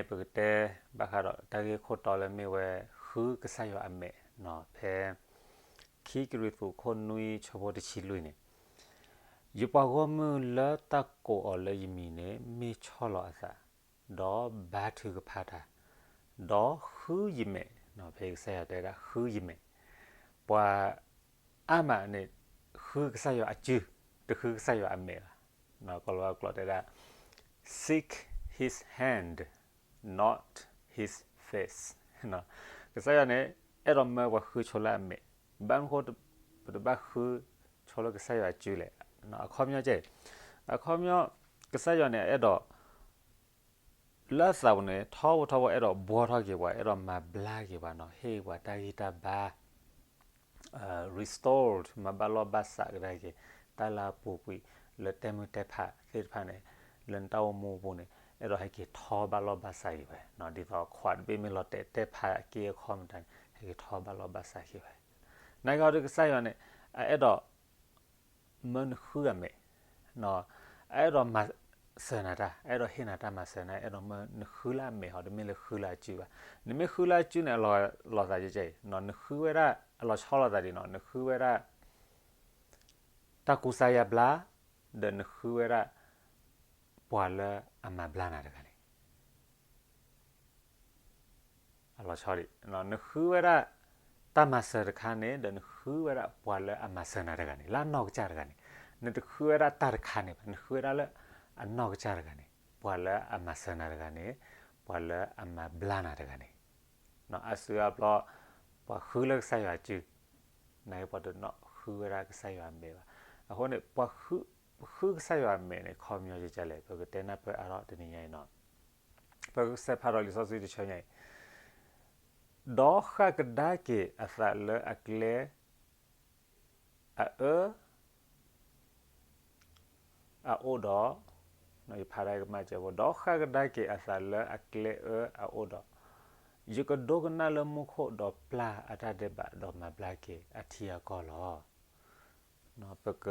ပကတဲဘၣ်ဃးဒီးတၢ်ဂ့ၢ်ခိၣ်တီလၢမ့ၢ်ဝဲ ဃုကစၢ်ယွၤအမဲာ်, ဖဲ ခံကရံၣ်သူး ခိၣ်နွံ ဆၢဖိတဆံလွံၢ်န့ၣ်, ယပှၤဂီၢ်မုၢ်လၢတၢ်ကိးအီၤလၢယမံၤန့ၣ် မ့ၢ်ဆီၣ်လီၤအသး, ဒီးဘါထုကဖၣ်တၢ်, ဒီးဃုယမဲာ်, ဖဲကစၢ်ယွၤတဲဒၣ် ဃုယမဲာ်, ပှၤအါမးန့ၣ် ဃုကစၢ်ယွၤအစု, တဃုကစၢ်ယွၤအမဲာ်ဘၣ်. ကီၤလၤဝါကျိာ်တဲဒၣ် seek his hand, not his face. ကစၢ်ယွၤန့ၣ် အဲၣ်ဒိးမၢပှၤဃုဆိလၢအမဲာ်, ဘၣ်မနုၤဃိ ပတဘၣ်ဃုဆိလၢကစၢ်ယွၤအစုလဲၣ်. အခီပညီကဲ, အခီပညီ ကစၢ်ယွၤန့ၣ် အဲၣ်ဒိး လၢအသးပူၤန့ၣ် ထီဘိထီဘိ အဲၣ်ဒိးဘှီထီၣ်က့ၤပှၤ, အဲၣ်ဒိးမၤဘျါက့ၤပှၤနီၤ, ဟ့ၣ်ပှၤတၢ်ဂံၢ်တၢ်ဘါ, restored, မၤဘၣ်လိာ်ဘၣ်စးကဒါက့ၤ တၢ်လၢအပူၤကွံာ်လၢတဲမုၢ်တဲဖးသ့ၣ်တဖၣ်န့ၣ်, လၢနတၢ်အိၣ်မူအပူၤန့ၣ် အဲၣ်ဒိးဟဲက့ၤထီဘၣ်လိာ်ဘၣ်စးက့ၤဝဲ, ဒ်သိးခွးတဘ့ၣ်မ့ၢ်လီၤတဲာ်တဲာ်ဖးအက့အခီမတၤန့ၣ် ဟဲက့ၤထီဘၣ်လိာ်ဘၣ်စးက့ၤဝဲ. နာ်က့ဟီဒုးကစၢ်ယွၤန့ၣ် အအဲၣ်ဒိး မၢနဃုအမဲာ်, အအဲၣ်ဒိးမၤစၢၤနၤတၢ်, အအဲၣ်ဒိးဟ့ၣ်နၤတၢ်မၤစၢၤန့ၣ် အဲၣ်ဒိးမၢနဃုလၢအမဲာ်ဟီ, တမ့ၢ်လၢဃုလၢအစုဘၣ်. နမ့ၢ်ဃုလၢအစုန့ၣ် အလီၤသးကဲကဲအံၤ, နဃုဝဲဒၣ် အလီၤဆီလိာ်သးဒ်နီၤ, နဃုဝဲဒၣ် တၢ်ကူစါယါဘျါ, ဒီးနဃုဝဲဒၣ် ပှၤလၢအမၤဘျါနၤတဂၤန့ၣ် အလီၤဆီဒံး, နဃုဝဲဒၣ် တၢ်မၤစၢၤတခါန့ၣ် ဒီးနဃုဝဲဒၣ်ပှၤလၢအမၤစၢၤနၤတဂၤန့ၣ် လၢအနီၢ်ကစၢ်တဂၤန့ၣ်, နတဃုဝဲဒၣ်တၢ်တခါန့ၣ်ဘၣ်, နဃုဝဲဒၣ်လၢအနီၢ်ကစၢ်တဂၤန့ၣ်, ပှၤလၢအမၤစၢၤနၤတဂၤန့ၣ်, ပှၤလၢအမၤဘျါနၤတဂၤန့ၣ်, အါစုအါဘျီ ပှၤဃုလၢကစၢ်ယွၤအစု, နာ်က့ပှၤတနီၤဃုဝဲဒၣ်ကစၢ်ယွၤအမဲာ်ဘၣ်. အဃိန့ၣ် ပှၤဃုကစၢ်ယွၤအမဲာ်န့ၣ် ခီပညီကဲကဲလဲၣ်, ပကတဲနၢ်ပၢၢ်အါထီၣ်တနံၤညါအံၤနီၤ, ပကစးဖးဒီးလံာ်စီဆှံတဆၢညါအံၤ, ဒီးဃၣ်ကဒါက့ၤအသးလၢအကျဲ အအၢ အအိၣ်ဒီး, ယဖးဒၣ်ကမၣ်စဲးဖိ, ဒီးဃၣ်ကဒါက့ၤအသးလၢအကျဲအၢအအိၣ်ဒီး, ယကဒိကနၣ်လၢမူခိၣ်ဒီးပျၢ်အတၢ်ဒဲးဘး ဒီးမၤဘျါက့ၤအထံအကီၢ်လီၤ. ပက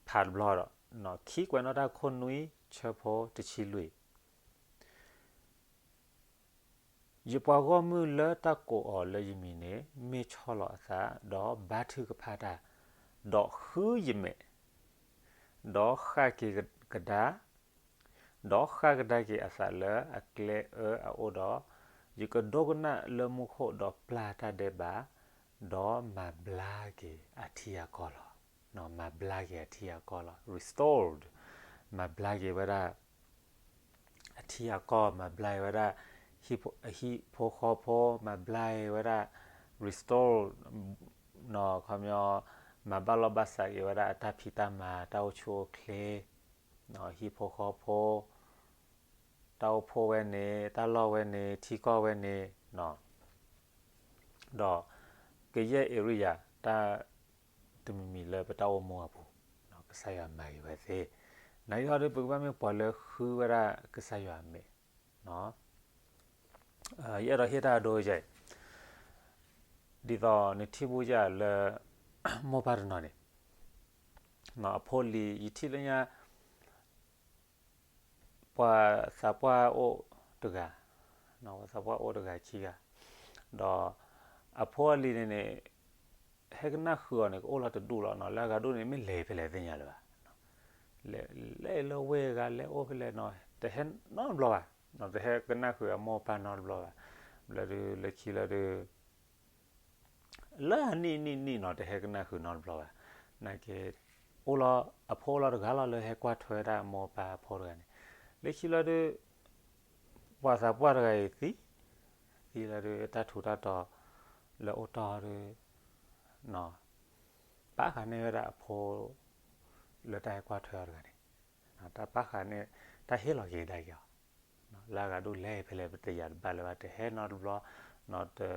ဖးတဘျီဒီး, ခံကွဲးနီၣ်တၢ် ခိၣ်နွံ ဆၢဖိတဆံလွံၢ်, ယပှၤဂီၢ်မုၢ်လၢတၢ်ကိးအီၤလၢယမံၤန့ၣ် မ့ၢ်ဆီၣ်လီၤအသး, ဒီးဘါထုကဖၣ်တၢ်, ဒီးဃုယမဲာ်, ဒီးဃၣ်က့ၤကဒါ ဒီးဃၣ်ကဒါက့ၤအသးလၢအကျဲအၢအအိၣ်ဒီး, ယကဒိကနၣ်လၢမူခိၣ်ဒီးပျၢ်တၢ်ဒဲးဘး, ဒီးမၤဘျါက့ၤအထံအကီၢ်လီၤ. မၤဘျါက့ၤအထံအကီၢ်လီၤ. Restored, မၤဘျါက့ၤဝဲဒၣ် အထံအကီၢ်, မၤဘျါက့ၤဝဲဒၣ် ဟံၣ်ဖိဃီဖိ, မၤဘျါက့ၤဝဲဒၣ် restore, ခီပညီ မၤဘၣ်လိာ်ဘၣ်စးက့ၤဝဲဒၣ်အတၢ်ဖံးတၢ်မၤ, တၢ်အိၣ်ဆူၣ်အိၣ်ချ့, ဟံၣ်ဖိဃီဖိ, တၢ်အိၣ်ဖှိၣ်ဝဲန့ၣ်, တၢ်လီၢ်ဝဲန့ၣ်, ထံကီၢ်ဝဲန့ၣ်, ဒီးကယဲၢ် area တၢ်တမံၤမံၤလၢပတၢ်အိၣ်မူအပူၤ, ကစၢ်ယွၤမၤဂ့ၤဝဲသ့. နာ်က့ဟီဒုး ပကဘၣ်မ့ၢ်ပှၤလၢဃုဝဲဒၣ်ကစၢ်ယွၤအမဲာ်, ယအဲၣ်ဒိးဟ့ၣ်တၢ်အဒိအယဲၢ်, ဒ်သိးနထံၣ်ဘူးယၤလၢ မိၢ်ပၢ်တနီၤန့ၣ်, အဖိအလံၤ ယထံၣ်လၢညါ ပှၤသးပှၢ်အိၣ်တဂၤ, ပှၤသးပှၢ်အိၣ်တဂၤခံဂၤ, ဒီးအဖိအလံၤန့ၣ်န့ၣ် ဟဲကနၣ်ဃုာ်အီၤန့ၣ် ကအိၣ်လီၤတဒူၣ်လီၤနီၤ, လၢအဂၤဒူၣ်န့ၣ် မ့ၢ်လဲၤဖဲလဲၣ်သ့ၣ်ညါလၢၤဘၣ်, လဲၤလၢဝ့ၢ်ဂၤ လဲၤအိၣ်ဖဲလဲၣ်နီၤ, တဟဲနီတဘျီဘၣ်, တဟဲကနၣ်ဃုာ်အမိၢ်အပၢ်နီတဘျီဘၣ်, ဘျီဒုး လၢခံလၢဒုး လၢအနံၣ်နံၣ်နံၣ်နီၤ တဟဲကနၣ်ဃုာ်နီတဘျီဘၣ်, နာ်က့ အိၣ်လီၤ အဖိအိၣ်လီၤတဂၤလီၤ လၢဟဲကွၢ်ထွဲဒၣ်အမိၢ်အပၢ်အဖိတဂၤန့ၣ်, လၢခံလၢဒုး ပှၤသးပှၢ်တဂၤအံၤသံ, သံလၢဒုး တၢ်ထူးတၢ်တီၤလၢအိၣ်တီၢ်ဒုး ပာ်ဃာ်န့ၢ်ဝဲဒၣ်အဖိ လၢတၢ်ဟဲကွၢ်ထွဲအီၤတဂၤန့ၣ်, တၢ်ပာ်ဃာ်န့ၣ် တၢ်ဟ့ၣ်လီၤက့ၤကဒါက့ၤအီၤ, လၢအဂၤဒူၣ်လဲၤဖဲလဲၣ် ပတယာ်တဘၣ်လၢၤဘၣ် တဟဲနီတဘျီ, တ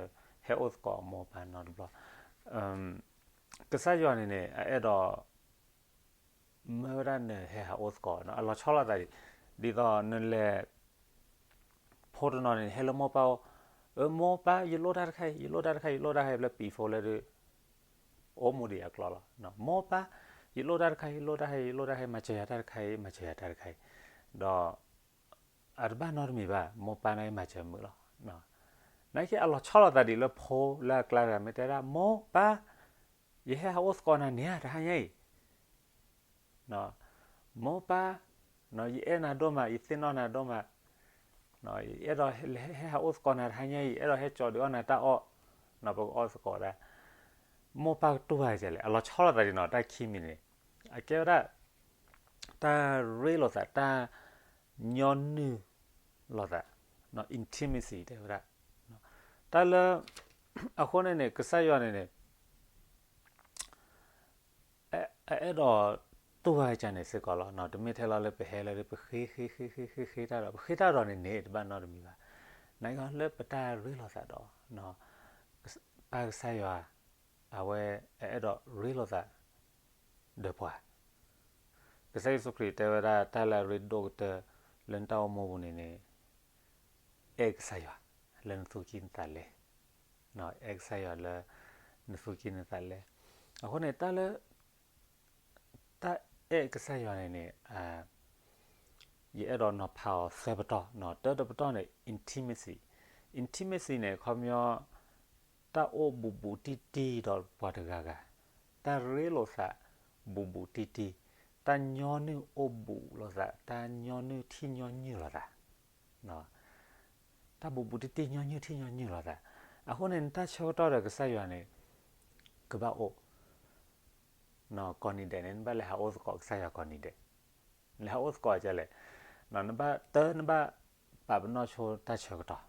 ဟဲအိၣ်သကိးအမိၢ်အပၢ်နီတဘျီ, ကစၢ်ယွၤန့ၣ်န့ၣ် အအဲၣ်ဒိး မၢဝဲဒၣ်နဟဲဟးအိၣ်သကိး, အလီၤဆီလိာ်သးဒ်, ဒ်သိးနလဲၤ ဖိတနီၤန့ၣ် ဟဲလၢမိၢ်ပၢ်အိၣ်, အၢ မိၢ်ပၢ် ယလိၣ်တၢ်တခါအံၤ ယလိၣ်တၢ်တခါအံၤ ယလိၣ်တၢ်တခါအံၤ လၢပံၤဖိလၢဒုး အိၣ်မူဒံးအကျိၤလီၤ, မိၢ်ပၢ် ယလိၣ်တၢ်တခါအံၤ ယလိၣ်တၢ်တခါအံၤ ယလိၣ်တၢ်တခါအံၤ မၤစၢၤယၤတၢ်တခါအံၤ မၤစၢၤယၤတၢ်တခါအံၤ, ဒီး အတဘၣ်နီတမံၤဘၣ်, မိၢ်ပၢ်န့ၣ်မၤစၢၤမုာ်လီၤ. နာ်က့အလီၤဆီလိာ်သးဒ်လၢဖိလၢအကျါတဂၤ မ့ၢ်တဲဒၣ် မိၢ်ပၢ်, ယဟဲဟးအိၣ်သကိးနၤန့ၣ်ဧါ တဟါညါအံၤ, မိၢ်ပၢ်, ယအဲၣ်နၤဒိၣ်မး, ယသ့ၣ်နီၣ်နၤဒိၣ်မး, ယအဲၣ်ဒိးဟဲဟးအိၣ်သကိးနၤတဟါညါအံၤ, အဲၣ်ဒိးဟဲကၠီဒုးအီၣ်နၤတၢ်အီၣ်, ပကအီၣ်သကိးဒၣ်. မိၢ်ပၢ်ကတူၢ်ဘၣ်ကလဲၣ်, အလီၤဆီလိာ်သးဒ်နီၤ တၢ်ခံမံၤန့ၣ်, အကဲဝဲဒၣ် တၢ်ရ့လိာ်သး, တၢ်ညီနုၢ်လိာ်သး, intimacy တဲဝဲဒၣ်. တၢ်လၢ အဃိန့ၣ်န့ၣ် ကစၢ်ယွၤန့ၣ်န့ၣ် အအဲၣ်ဒိးတူၢ်ဘၣ်ကန့ၣ်စ့ၢ်ကီးလီၤ. တမ့ၢ်ထဲလီၤလၢပဟဲလၢပဃ့ဃ့ဃ့ဃ့ဃ့ဃ့တၢ်ဒီး ပဃ့တၢ်ဒီးန့ၣ်န့ၣ် တဘၣ်နီတမံၤဘၣ်. နာ်က့လၢပတၢ်ရ့လိာ်သးဒီး ပၢ်ကစၢ်ယွၤ အဝဲအအဲၣ်ဒိးရ့လိာ်သး ဒီးပှၤ, ကစၢ်ယ့ၣ်ၡူးခရံာ်တဲဝဲဒၣ် တၢ်လၢအရ့ဒိၣ်ကတၢၢ်လၢနတၢ်အိၣ်မူပူၤန့ၣ်န့ၣ် အဲၣ်ကစၢ်ယွၤလၢနသူၣ်ကံၢ်နသးလဲ, အဲၣ်ကစၢ်ယွၤလၢနသူၣ်ကံၢ်နသးလဲ. အဃိန့ၣ် တၢ်လၢ တၢ်အဲၣ်ကစၢ်ယွၤန့ၣ်န့ၣ် ယအဲၣ်ဒိးနီၤဖးအီၤသၢပတီၢ်, တၢတပတီၢ်န့ၣ် intimacy, intimacy န့ၣ် ခီပညီ တၢ်အိၣ်ဘူးဘူးတံၢ်တံၢ်ဒီးပှၤတဂၤဂၤ, တၢ်ရ့လိာ်သးဘူးဘူးတံၢ်တံၢ်, တၢ်ညီနုၢ်အိၣ်ဘူးလိာ်သး, တၢ်ညီနုၢ်ထံၣ်ညီနုၢ်လိာ်သး, တၢ်ဘူးဘူးတံၢ်တံၢ် ညီနုၢ်ထံၣ်ညီနုၢ်လိာ်သး. အဃိန့ၣ် နတၢ်ဆၢကတီၢ်ဒီးကစၢ်ယွၤန့ၣ် ကဘၣ်အိၣ် ကိးနံၤဒဲးန့ၣ် နဘၣ်လဲၤဟးအိၣ်သကိးကစၢ်ယွၤကိးနံၤဒဲး, လဲၤဟးအိၣ်သကိးကလဲၣ်, နဘၣ်တၢ် နဘၣ်ပာ်ပနီၣ်ဆိတၢ်ဆၢကတီၢ်,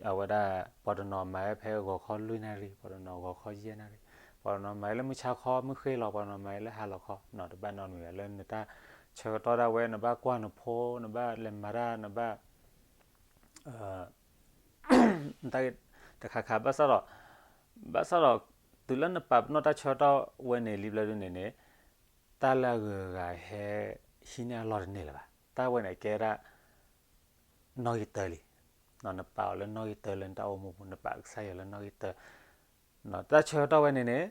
အဝဲဒၣ် ပှၤတနီၤမၤဝဲဖဲဂီၤခီလွံၢ်နၣ်ရံၣ်, ပှၤတနီၤဂီၤခီယဲၢ်နၣ်ရံၣ်, ပှၤတနီၤမၤဝဲလၢမုၢ်ဆါခီမုၢ်ဃ့လီၤ, ပှၤတနီၤမၤဝဲလၢဟါလီၤခီ, တဘၣ်နီတမံၤဘၣ် လၢနတၢ်ဆၢကတီၢ်ဒၣ်ဝဲ နဘၣ်ကွၢ်နဖိ, နဘၣ်လဲၤမၤတၢ်, နဘၣ် တၢ်ဂ့ၢ်တခါခါ ဘၣ်ဆၣ်ဒီး, ဘၣ်ဆၣ်ဒီး တုၤလၢနပာ်ပနီၣ်တၢ်ဆၢကတီၢ်ဝဲန့ၣ် လံဘျီဒုန့ၣ်န့ၣ် တၢ်လၢအဂုၤအဂၤဟဲဟံးန့ၢ်အလီၢ်တန့ၢ်လၢၤဘၣ်. တၢ်ဝဲန့ၣ်ကဲဒၣ် နီၣ်ဂံၢ်တၢလံ. နပာ်အီၤလၢနီၣ်ဂံၢ်တၢလၢနတၢ်အိၣ်မူပူၤ, နပာ်ကစၢ်ယွၤလၢနီၣ်ဂံၢ်တၢ, တၢ်ဆၢကတီၢ်ဝဲန့ၣ်န့ၣ်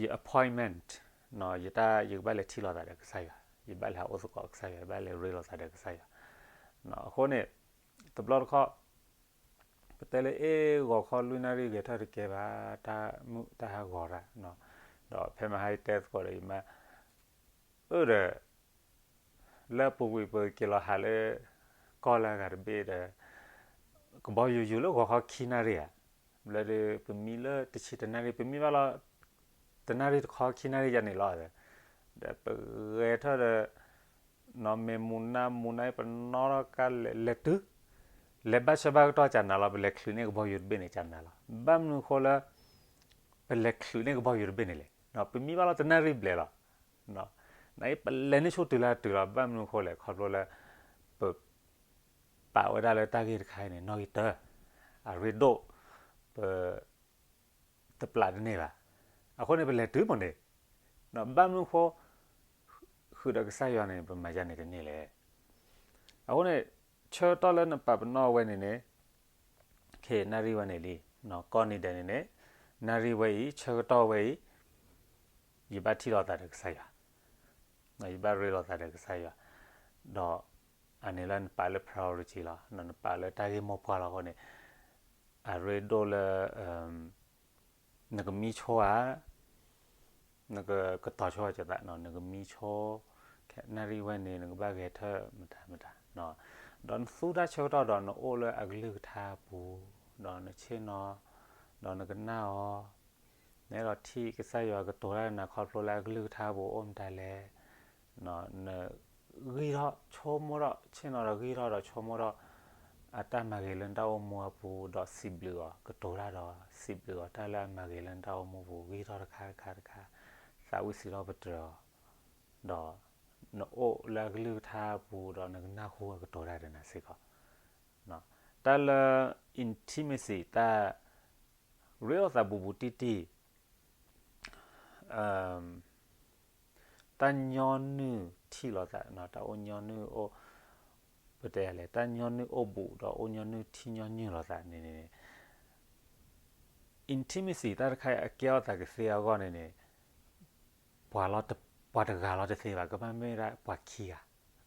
ယ appointment, ယတၢ် ယကဘၣ်လဲၤထံၣ်လိာ်သးဒီးကစၢ်ယွၤ, ယဘၣ်လဲၤဟးအိၣ်သကိးကစၢ်ယွၤ, ယဘၣ်လဲၤရ့လိာ်သးဒီးကစၢ်ယွၤ. အဃိန့ၣ် တဘျီတခီၣ် ပတဲလၢ အ့ ဂီၤခီလွံၢ်နၣ်ရံၣ်ဂဲၤထၢၣ်တကဲဘၣ်, တၢ်မုၢ်တၢ်ဟါဂီၤရၣ်, ဒီးဖဲမဟါယတဲသကိးဒီးယမါ အၢဒီး လၢအပူၤကွံာ်ပက့ၤလီၤဟးလၢ ကီၢ်လၢအဂၤတဘ့ၣ်ဒီး ကဘီယူၤယူၤလၢဂီၤခီခံနၣ်ရံၣ်ဧါ, ဘျီဒီး ပမံလၢတဆံတနၣ်ရံၣ်, ပမံဘၣ်လီၤ တနၣ်ရံၣ်တခီခံနၣ်ရံၣ်ယၤန့ၣ်လီၤ. ဒီးပဂဲၤထၢၣ်ဒီး နီၢ်မဲာ်မူၤနၢ်မူၤနၢ် ပနီၣ်ထီၣ်ကါလဲၤလဲၤတုၤ လဲၤဘၣ်ဆၢဘၣ်ကတီၢ်ကနၤလီၤ, ပလဲၤချုးန့ၢ်ကဘီယူၤတဘ့ၣ်န့ၣ်ကနၤလီၤ. ဘၣ်မနုၤဃိလၢ ပလဲၤချုးန့ၢ်ကဘီယူၤတဘ့ၣ်န့ၣ်လဲၣ်. ပမံဘၣ်လီၤတနၣ်ရံၣ်ဘျဲၣ်လီၤ. နာ်က့ ပလဲၤန့ၢ်ဆူတုၤလၢတုၤလီၤ. ဘၣ်မနုၤဃိလဲၣ်, ခီဖျိလၢ ပ ပာ်ဝဲဒၣ်လၢတၢ်ဂ့ၢ်တခါအံၤန့ၣ် နီၣ်ဂံၢ်တၢ, အရ့ဒိၣ်, ပ တပျးတန့ၢ်ဘၣ်. အဃိန့ၣ် ပလဲၤတုၤမ့ၢ်န့ၣ်, ဘၣ်မနုၤဃိ ဃုာ်ဒီးကစၢ်ယွၤန့ၣ် ပမၤယၤန့ၣ်တန့ၢ်လဲၣ်. အဃိန့ၣ် ဆၢကတီၢ်လၢနပာ်ပနီၣ်ဝဲန့ၣ်န့ၣ် ခဲနၣ်ရံၣ်ဝဲန့ၣ်လံ, ကိးနံၤဒဲးန့ၣ်န့ၣ် နၣ်ရံၣ်ဝဲအံၤ ဆၢကတီၢ်ဝဲအံၤ ယဘၣ်ထံၣ်လိာ်သးဒီးကစၢ်ယွၤ, ယဘၣ်ရ့လိာ်သးဒီးကစၢ်ယွၤ, ဒီးအန့ၣ်လၢနပာ်လၢ priority လီၤ, နပာ်လၢတၢ်ဂ့ၢ်မိၢ်ပှၢ်လီၤ. အဃိန့ၣ် အရ့ဒိၣ်လၢ နကမံဆိဧါ, နကကတီၤဆိဧါ, နကမံဆိ, ခဲနၣ်ရံၣ်ဝဲန့ၣ် နကဘၣ်ဂဲၤထၢၣ်မတၤမတၤ, ဒီးနသူတၢ်ဆၢကတီၢ်ဒီးနအိၣ်လၢအကလုၢ်ကထါအပူၤ, ဒီးနဆ့ၣ်နီၤ, ဒီးနကနၣ်အီၤ, နအဲၣ်ဒိးထံၣ်ကစၢ်ယွၤကတိၤတၢ်ဒီးနၤခီဖျိလၢအကလုၢ်ကထါအပူၤအိၣ်မတၤလဲၣ်, န ဂံၢ်ထီၣ်ဆိကမိၣ်ထီၣ်, ဆ့ၣ်နီၤဒီးဂံၢ်ထီၣ်ဒီးဆိကမိၣ်ထီၣ် အတၢ်မၤဂ့ၤလၢနတၢ်အိၣ်မူအပူၤ ဒီးစံးဘျုးအီၤ, ကတိၤတၢ်ဒီးစံးဘျုးအီၤ, တၢ်လၢအမၤဂ့ၤလၢနတၢ်အိၣ်မူပူၤ ဂံၢ်ထီၣ်တခါတခါတခါ, သးဝံၣ်စံးထီၣ်ပတြၢၤအီၤ, ဒီးနအိၣ်လၢအကလုၢ်ကထါအပူၤ ဒီးနကနၢ်ဟူအကတိၤတၢ်ဒီးနၤစ့ၢ်ကီး. တၢ်လၢ intimacy တၢ်ရ့လိာ်သးဘူးဘူးတံၢ်တံၢ် တၢ်ညီနုၢ်ထံၣ်လိာ်သး, တၢ်အိၣ်ညီနုၢ်အိၣ်, ပတဲလဲၣ်, တၢ်ညီနုၢ်အိၣ်ဘူးဒီးအိၣ်ညီနုၢ်ထံၣ်ညီနုၢ်လိာ်သးန့ၣ်န့ၣ်, intimacy တၢ်တခါအံၤအကဲထီၣ်သးကသ့အဂီၢ်န့ၣ်န့ၣ်, ပှၤလီၤ, ပှၤတဂၤလီၤတသ့ဘၣ်, ကဘၣ်မ့ၢ်ဒၣ်ပှၤခံဂ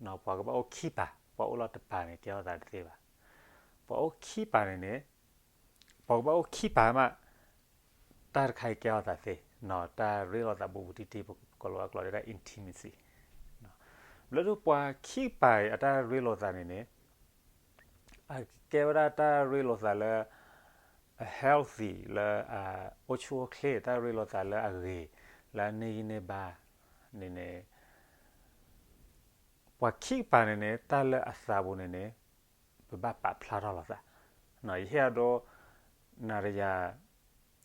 ၤ, ပှၤကဘၣ်အိၣ်ခံပၤ ပှၤအိၣ်လီၤတပၤန့ၣ် ကဲထီၣ်သးတသ့ဘၣ်. ပှၤအိၣ်ခံပၤန့ၣ်န့ၣ် ပှၤကဘၣ်အိၣ်ခံပၤမး တၢ်တခါအံၤကဲထီၣ်သးသ့, တၢ်ရ့လိာ်သးဘူးဘူးတံၢ်တံၢ် ပကလီၤအကျိာ်ဒ်တၢ် intimacy. ဘျီဒုးပှၤခံပၤအံၤအတၢ်ရ့လိာ်သးန့ၣ်န့ၣ် အကဲဝဲဒၣ်တၢ်ရ့လိာ်သးလၢ အ healthy လၢအအိၣ်ဆူၣ်အိၣ်ချ့ တၢ်ရ့လိာ်သးလၢအဂ့ၤ လၢအန့ၢ်ဂံၢ်န့ၢ်ဘါန့ၣ်န့ၣ် ပှၤခံကပၤန့ၣ်န့ၣ် တၢ်လၢအသးပူၤန့ၣ်န့ၣ် ပဘၣ်ပာ်ဖျါထီၣ်လိာ်သး, ယဟ့ၣ်အဒိ နၤဒီးယ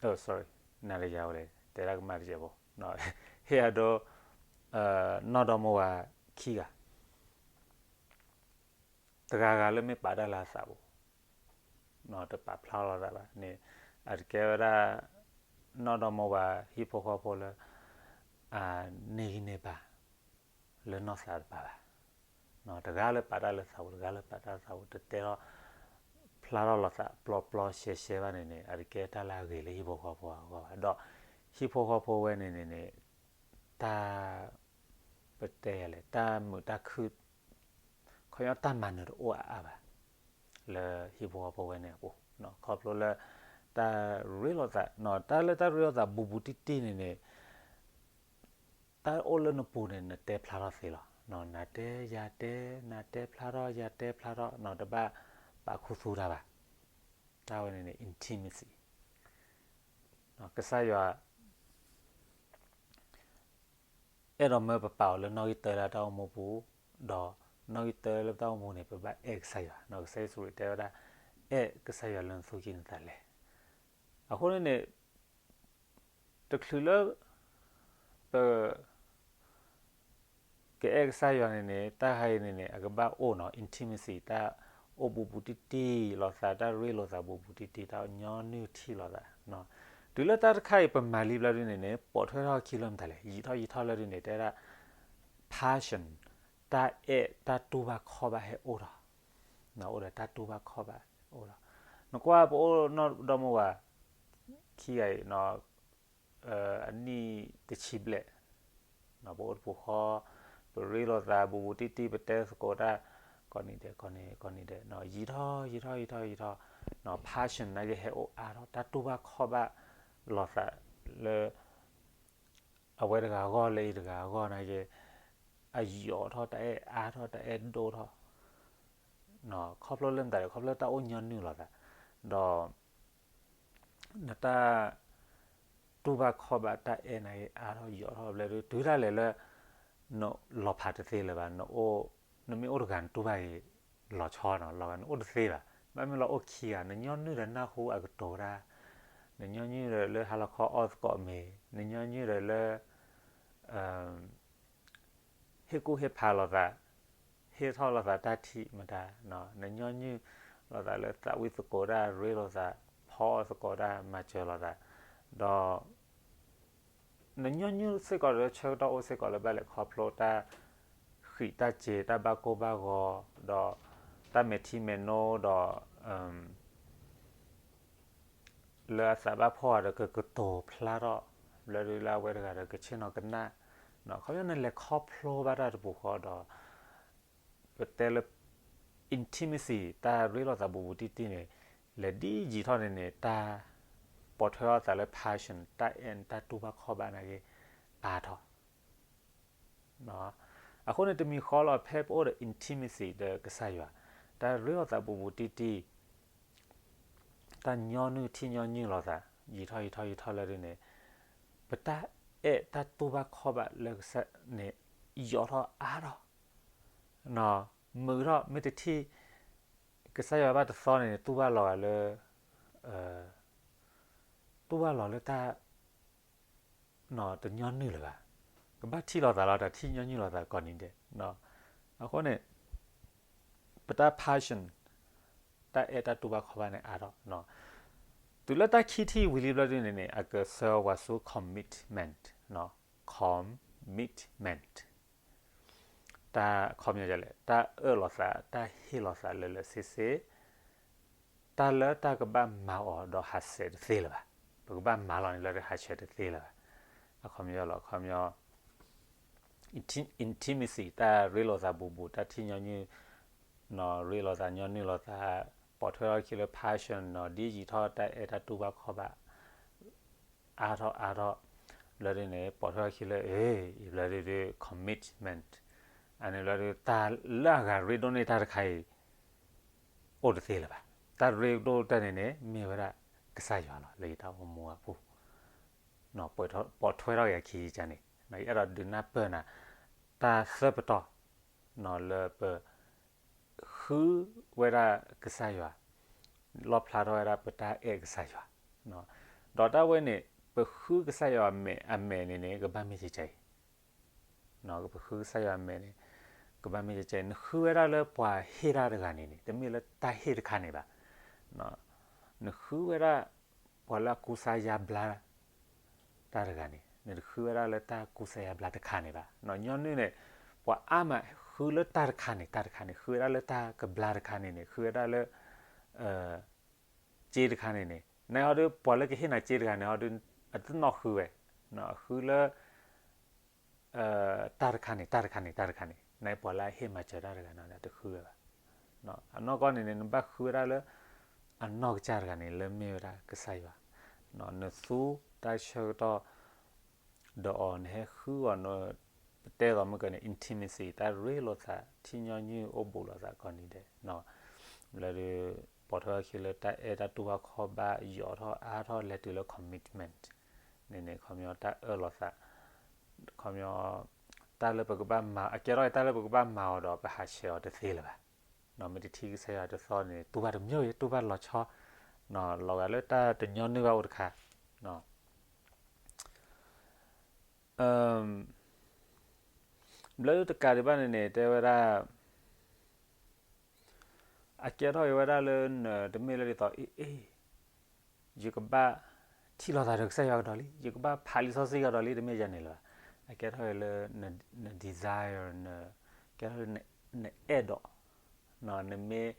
ၤ, sorry, နၤဒီးယၤဝဲလဲၣ် တဲဒၣ်ကမၣ်တစဲးဖိ, ဟ့ၣ်အဒိ နီၢ်ဒီမါဝၤခံဂၤ တဂၤဂၤလၢမ့ၢ်ပာ်တၢ်လၢအသးပူၤ တပာ်ဖျါလီၤသးဘၣ်န့ၣ် အတကဲဝဲဒၣ် နီၢ်ဒီမါဝၤဟံၣ်ဖိဃီဖိလၢ အန့ၢ်ဂံၢ်န့ၢ်ဘါ လၢနီၢ်သးတပၤဘၣ်. တဂၤလၢပာ်တၢ်လၢသးပူၤ တဂၤလၢပာ်တၢ်လၢသးပူၤ တတဲထီၣ်ဖျါထီၣ်လိာ်သးပျီပျီရှဲရှဲဘၣ်န့ၣ်န့ၣ် အတကဲတၢ်လၢအဂ့ၤလၢဟံၣ်ဖိဃီဖိအဂီၢ်ဘၣ်. ဒီးဟံၣ်ဖိဃီဖိဝဲန့ၣ်န့ၣ်န့ၣ် တၢ် ပတဲလဲၣ် တၢ်မုာ်တၢ်ခုၣ် ခီပညီတၢ်မၤနၢၤတအိၣ်အါအါဘၣ် လၢဟံၣ်ဖိဃီဖိဝဲန့ၣ်အပူၤ, ခီဖျိလၢ တၢ်ရ့လိာ်သး တၢ်လၢတၢ်ရ့လိာ်သးဘူးဘူးတံၢ်တံၢ်န့ၣ်န့ၣ် တၢ်အိၣ်လၢနပူၤန့ၣ် နတဲဖျါထီၣ်သ့လီၤ. နၤတဲယၤတဲ နၤတဲဖျါထီၣ်ယၤတဲဖျါထီၣ် တဘၣ်ပာ်ခူသူၣ်တၢ်ဘၣ်. တၢ်ဝဲန့ၣ်န့ၣ် intimacy ကစၢ်ယွၤ အဲၣ်ဒိးမၢပပာ်အီၤလၢနီၣ်ဂံၢ်တၢလၢတၢ်အိၣ်မူပူၤ, ဒီးနီၣ်ဂံၢ်တၢလၢတၢ်အိၣ်မူန့ၣ် ပဘၣ်အဲၣ်ကစၢ်ယွၤ, ကစၢ်ယ့ၣ်ၡူးခရံာ်တဲဝဲဒၣ် အဲၣ်ကစၢ်ယွၤလၢနသူၣ်ကံၢ်နသးလဲၣ်. အဃိန့ၣ်န့ၣ် တချုးလၢ ပ ကအဲၣ်ကစၢ်ယွၤန့ၣ်န့ၣ် တၢ်ခါအံၤန့ၣ်န့ၣ် အကဘၣ်အိၣ်နီၤ intimacy တၢ်အိၣ်ဘူးဘူးတံၢ်တံၢ်လိာ်သး တၢ်ရ့လိာ်သးဘူးဘူးတံၢ်တံၢ် တၢ်ညီနုၢ်ထံၣ်လိာ်သး. တုၤလၢတၢ်တခါအံၤပမၤလံဘျီဒုန့ၣ်န့ၣ် ပိာ်ထွဲထီၣ်ခံလၢမတၤလဲၣ် ယံာ်ထီၣ်ယံာ်ထီၣ်လၢဒုန့ၣ် တဲဒၣ် passion တၢ်အဲၣ်တၢ်တူၢ်ဘၣ်ခီၣ်ဘၣ်ဟဲအိၣ်ထီၣ်, အိၣ်ဒီးတၢ်တူၢ်ဘၣ်ခီၣ်ဘၣ်အိၣ်ထီၣ်. နကွၢ်ပအိၣ်နီၢ်ဒီမါဝၤ ခံဂၤအံၤ အနံၣ်တဆံဘျဲၣ် ပအိၣ်တပူၤဃီ ပရ့လိာ်သးဘူးဘူးတံၢ်တံၢ် ပတဲသကိးတၢ် ကိးနံၤဒဲး ကိးနံၤဒဲး ကိးနံၤဒဲး ယံာ်ထီၣ်ယံာ်ထီၣ်ယံာ်ထီၣ်ယံာ်ထီၣ် passion နာ်က့ဟဲအိၣ်အါထီၣ် တၢ်တူၢ်ဘၣ်ခီၣ်ဘၣ်လိာ်သးလၢ အဝဲတဂၤအဂီၢ်လၢအံၤတဂၤအဂီၢ်နာ်က့ အယိာ်ထီၣ်တၢ်အဲၣ်အါထီၣ်တၢ်အဲၣ်ဒိၣ်ထီၣ် ခီဖျိလၢမတၤလဲၣ် ခီဖျိလၢတၢ်အိၣ်ညီနုၢ်လိာ်သး ဒီး နတၢ်တူၢ်ဘၣ်ခီၣ်ဘၣ်တၢ်အဲၣ်နာ်က့ အါထီၣ်ယိာ်ထီၣ်ဘျဲၣ်ဒု တုၤဒၣ်လဲာ်လၢ နလီၤဖးတသ့လၢၤဘၣ် နအိၣ် နမ့ၢ်အိၣ်တဂၤနတူၢ်ဘၣ်ဂ့ၤ လီၤဆီနီၤ လီၤဂာ်နအိၣ်တသ့ဘၣ် ဘၣ်မ့ၢ်လီၤအိၣ်ခံဂၤ နညီနုၢ်ဒီးနၢ်ဟူအကတိၤတၢ် နညီနုၢ်ဒီးလၢဟါလီၤခီအီၣ်သကိးမ့ၤ နညီနုၢ်ဒီးလၢ ဟ့ၣ်ကူၣ်ဟ့ၣ်ဖးလိာ်သး ဟ့ၣ်ထီၣ်လိာ်သးတၢ်ထံၣ်မတၤ နညီနုၢ်လိာ်သးလၢသးဝံၣ်သကိးတၢ် ရ့လိာ်သး ဖီအီၣ်သကိးတၢ် မၤစၢၤလိာ်သး ဒီး နညီနုၢ်စ့ၢ်ကီးဒီးဆၢကတီၢ်အိၣ်စ့ၢ်ကီးလၢဘၣ်လဲၤခီဖျိတၢ် ဃံးတၢ်စ့ၤ တၢ်ဘၣ်ကိၢ်ဘၣ်ဂီၤ ဒီး တၢ်မဲာ်ထံမဲာ်နိဒီး လၢအသးဘၣ်ဖှီၣ်ဒီးကကတိၤဖျါထီၣ် ဘျီဒုလၢအဝဲတဂၤဒီးကဆ့ၣ်နီၤကနၣ် ခီပညီနလဲၤခီဖျိဘၣ်တၢ်တပူၤဃီဒီး ပတဲလၢ intimacy တၢ်ရ့လိာ်သးဘူးဘူးတံၢ်တံၢ်န့ၣ် လဲၤဒ်ယံာ်ထီၣ်န့ၣ်န့ၣ် တၢ်ပိာ်ထွဲအသးလၢ passion တၢ်အဲၣ်တၢ်တူၢ်ဘၣ်ခီၣ်ဘၣ်နာ်က့ အါထီၣ် အဃိန့ၣ်တမံၤဃီလီၤ ဖဲပအိၣ်ဒီး intimacy ဒီးကစၢ်ယွၤ တၢ်ရ့လိာ်သးဘူးဘူးတံၢ်တံၢ် တၢ်ညီနုၢ်ထံၣ်ညီနုၢ်လိာ်သး ယံာ်ထီၣ်ယံာ်ထီၣ်ယံာ်ထီၣ်လၢဒ်န့ၣ် ပတၢ်အဲၣ်တၢ်တူၢ်ဘၣ်ခီၣ်ဘၣ်လၢကစၢ်န့ၣ် ယိာ်ထီၣ်အါထီၣ် မုာ်ထီၣ်မ့ၢ်တထံၣ် ကစၢ်ယွၤဘၣ်တသီန့ၣ် တူၢ်ဘၣ်လီၤဂာ်လၢ တူၢ်ဘၣ်လီၤလၢတၢ် တညီနုၢ်လၢၤဘၣ်. ကဘၣ်ထံၣ်လိာ်သးလီၤ တၢ်ထံၣ်ညီနုၢ်လိာ်သးကိးနံၤဒဲး. အဃိန့ၣ် ပတၢ် passion တၢ်အဲၣ်တၢ်တူၢ်ဘၣ်ခီၣ်ဘၣ်န့ၣ်အါထီၣ်, တုၤလၢတၢ်ခံထံၣ်ဝံၤလံဘျီဒုန့ၣ်န့ၣ် အကဆှၢဝဲဆူ commitment, commitment တၢ်ခီပညီလဲၣ် တၢ်အၢၣ်လိာ်သး တၢ်ဟ့ၣ်လိာ်သးလၢလၢဆ့ဆ့ တၢ်လၢတၢ်ကဘၣ်မၤအီၤဒီးဟးဆှဲးတသ့လၢၤဘၣ်. ပကဘၣ်မၤလီၤန့ၣ်လၢတဟးဆှဲးတသ့လၢၤဘၣ်. အခီပညီလီၤ အခီပညီ intimacy တၢ်ရ့လိာ်သးဘူးဘူး တၢ်ထံၣ်ညီနုၢ် ရ့လိာ်သး ညီနုၢ်လိာ်သး, ပိာ်ထွဲထီၣ်ခံလၢ passion နီၤ, ဒ်ယံာ်ထီၣ်တၢ်အဲၣ်တၢ်တူၢ်ဘၣ်ခီၣ်ဘၣ် အါထီၣ်အါထီၣ်, ဘျီဒ်န့ၣ် ပိာ်ထွဲထီၣ်ခံလၢ အ့ ယံာ်ဘျီဒ်ဒ် commitment, အန့ၣ်ဘျီဒ် တၢ်လၢအဂၤရ့ဒိၣ်န့ၢ်တၢ်တခါအံၤ အိၣ်တသ့လၢၤဘၣ်. တၢ်ရ့ဒိၣ်တၢ်န့ၣ်န့ၣ် မ့ၢ်ဝဲဒၣ်ကစၢ်ယွၤလီၤ. လၢယတၢ်အိၣ်မူအပူၤ ပိာ်ထွဲထီၣ်က့ၤအခံကန့ၣ်, ယအဲၣ်ဒိးဒုးနၢ်ပၢၢ်နၤ တၢ်သၢပတီၢ် လၢပ ဃုဝဲဒၣ်ကစၢ်ယွၤ, လီၣ်ဖျါထီၣ်ဝဲဒၣ်ပတၢ်အဲၣ်ကစၢ်ယွၤ, ဒီးတၢ်ဝဲန့ၣ် ပဃုကစၢ်ယွၤအမဲာ်အမဲာ်န့ၣ်န့ၣ် ကဘၣ်မ့ၢ်ကကဲအံၤ, ပဃုကစၢ်ယွၤအမဲာ်န့ၣ် ကဘၣ်မ့ၢ်ကကဲအံၤ, နဃုဝဲဒၣ်လၢပှၤဟ့ၣ်တၢ်တဂၤန့ၣ်န့ၣ် တမ့ၢ်လၢတၢ်ဟ့ၣ်တခါန့ၣ်ဘၣ်, နဃုဝဲဒၣ် ပှၤလၢအကူစါယါဘျါ တၢ်တဂၤန့ၣ် နတဃုဝဲဒၣ်လၢတၢ်ကူစါယါဘျါတခါန့ၣ်ဘၣ်. ညီနုၢ်န့ၣ် ပှၤအါမးဃုလၢတၢ်တခါန့ၣ် တၢ်တခါန့ၣ် ဃုဝဲဒၣ်လၢတၢ်ကဘျါတခါန့ၣ်န့ၣ် ဃုဝဲဒၣ်လၢ စ့တခါန့ၣ်န့ၣ် နအီၤဒ် ပှၤလၢကဟ့ၣ်နၤစ့တဂၤန့ၣ်အီၤဒ် အတနီၣ်ဃုဝဲ, ဃုလၢ တၢ်တခါန့ၣ် တၢ်တခါန့ၣ် တၢ်တခါန့ၣ် နပှၤလၢအဟ့ၣ်မၤစၢၤတၢ်တဂၤန့ၣ် တဃုဝဲဘၣ်. အနီၢ်ကီၢ်န့ၣ်န့ၣ် နဘၣ်ဃုဝဲဒၣ်လၢ အနီၢ်ကစၢ်တဂၤန့ၣ် လၢမ့ၢ်ဝဲဒၣ်ကစၢ်ယွၤ, နသူတၢ်ဆၢကတီၢ် ဒီးအီၤ နဟဲဃုအီၤ ပတဲသိးမ့ၢ်ကန့ၣ် intimacy တၢ်ရ့လိာ်သး ထံၣ်ညီနုၢ်အိၣ်ဘူးလိာ်သးကိးနံၤဒဲး, လၢဒ် ပိာ်ထွဲအခံလၢတၢ်အဲၣ်တၢ်တူၢ်ဘၣ်ခီၣ်ဘၣ် ယိာ်ထီၣ်အါထီၣ်လဲၤတုၤလၢ commitment န့ၣ်န့ၣ် ခီပညီတၢ်အၢၣ်လီၤသး, ခီပညီ တၢ်လၢပကဘၣ်မၤ အကဲထီၣ်အံၤ တၢ်လၢပကဘၣ်မၤအီၤဒီး ပဟးဆှဲးအီၤတသ့လၢၤဘၣ်. မ့ၢ်တထံၣ်ကစၢ်ယွၤတသီန့ၣ် တူၢ်ဘၣ်တမံၤအံၤ တူၢ်ဘၣ်လီၤဆီ, လီၤဂာ်လၢတၢ်တညီနုၢ်ဘၣ်အိၣ်တခါ ဘျီတကးဒံးဘၣ်န့ၣ်န့ၣ် တဲဝဲဒၣ် အကဲထီၣ်အံၤဝဲဒၣ်လၢနတမ့ၢ်လၢဒ်သိး အ့ အ့ ယကဘၣ်ထံၣ်လိာ်သးဒီးကစၢ်ယွၤကဒီးလံ, ယကဘၣ်ဖးလံာ်စီဆှံကဒီးလံ တမ့ၢ်ဒ်န့ၣ်လၢၤဘၣ်. အကဲထီၣ်အံၤလၢ န desire ကဲထီၣ်လၢ နအဲၣ်ဒိး နမ့ၢ်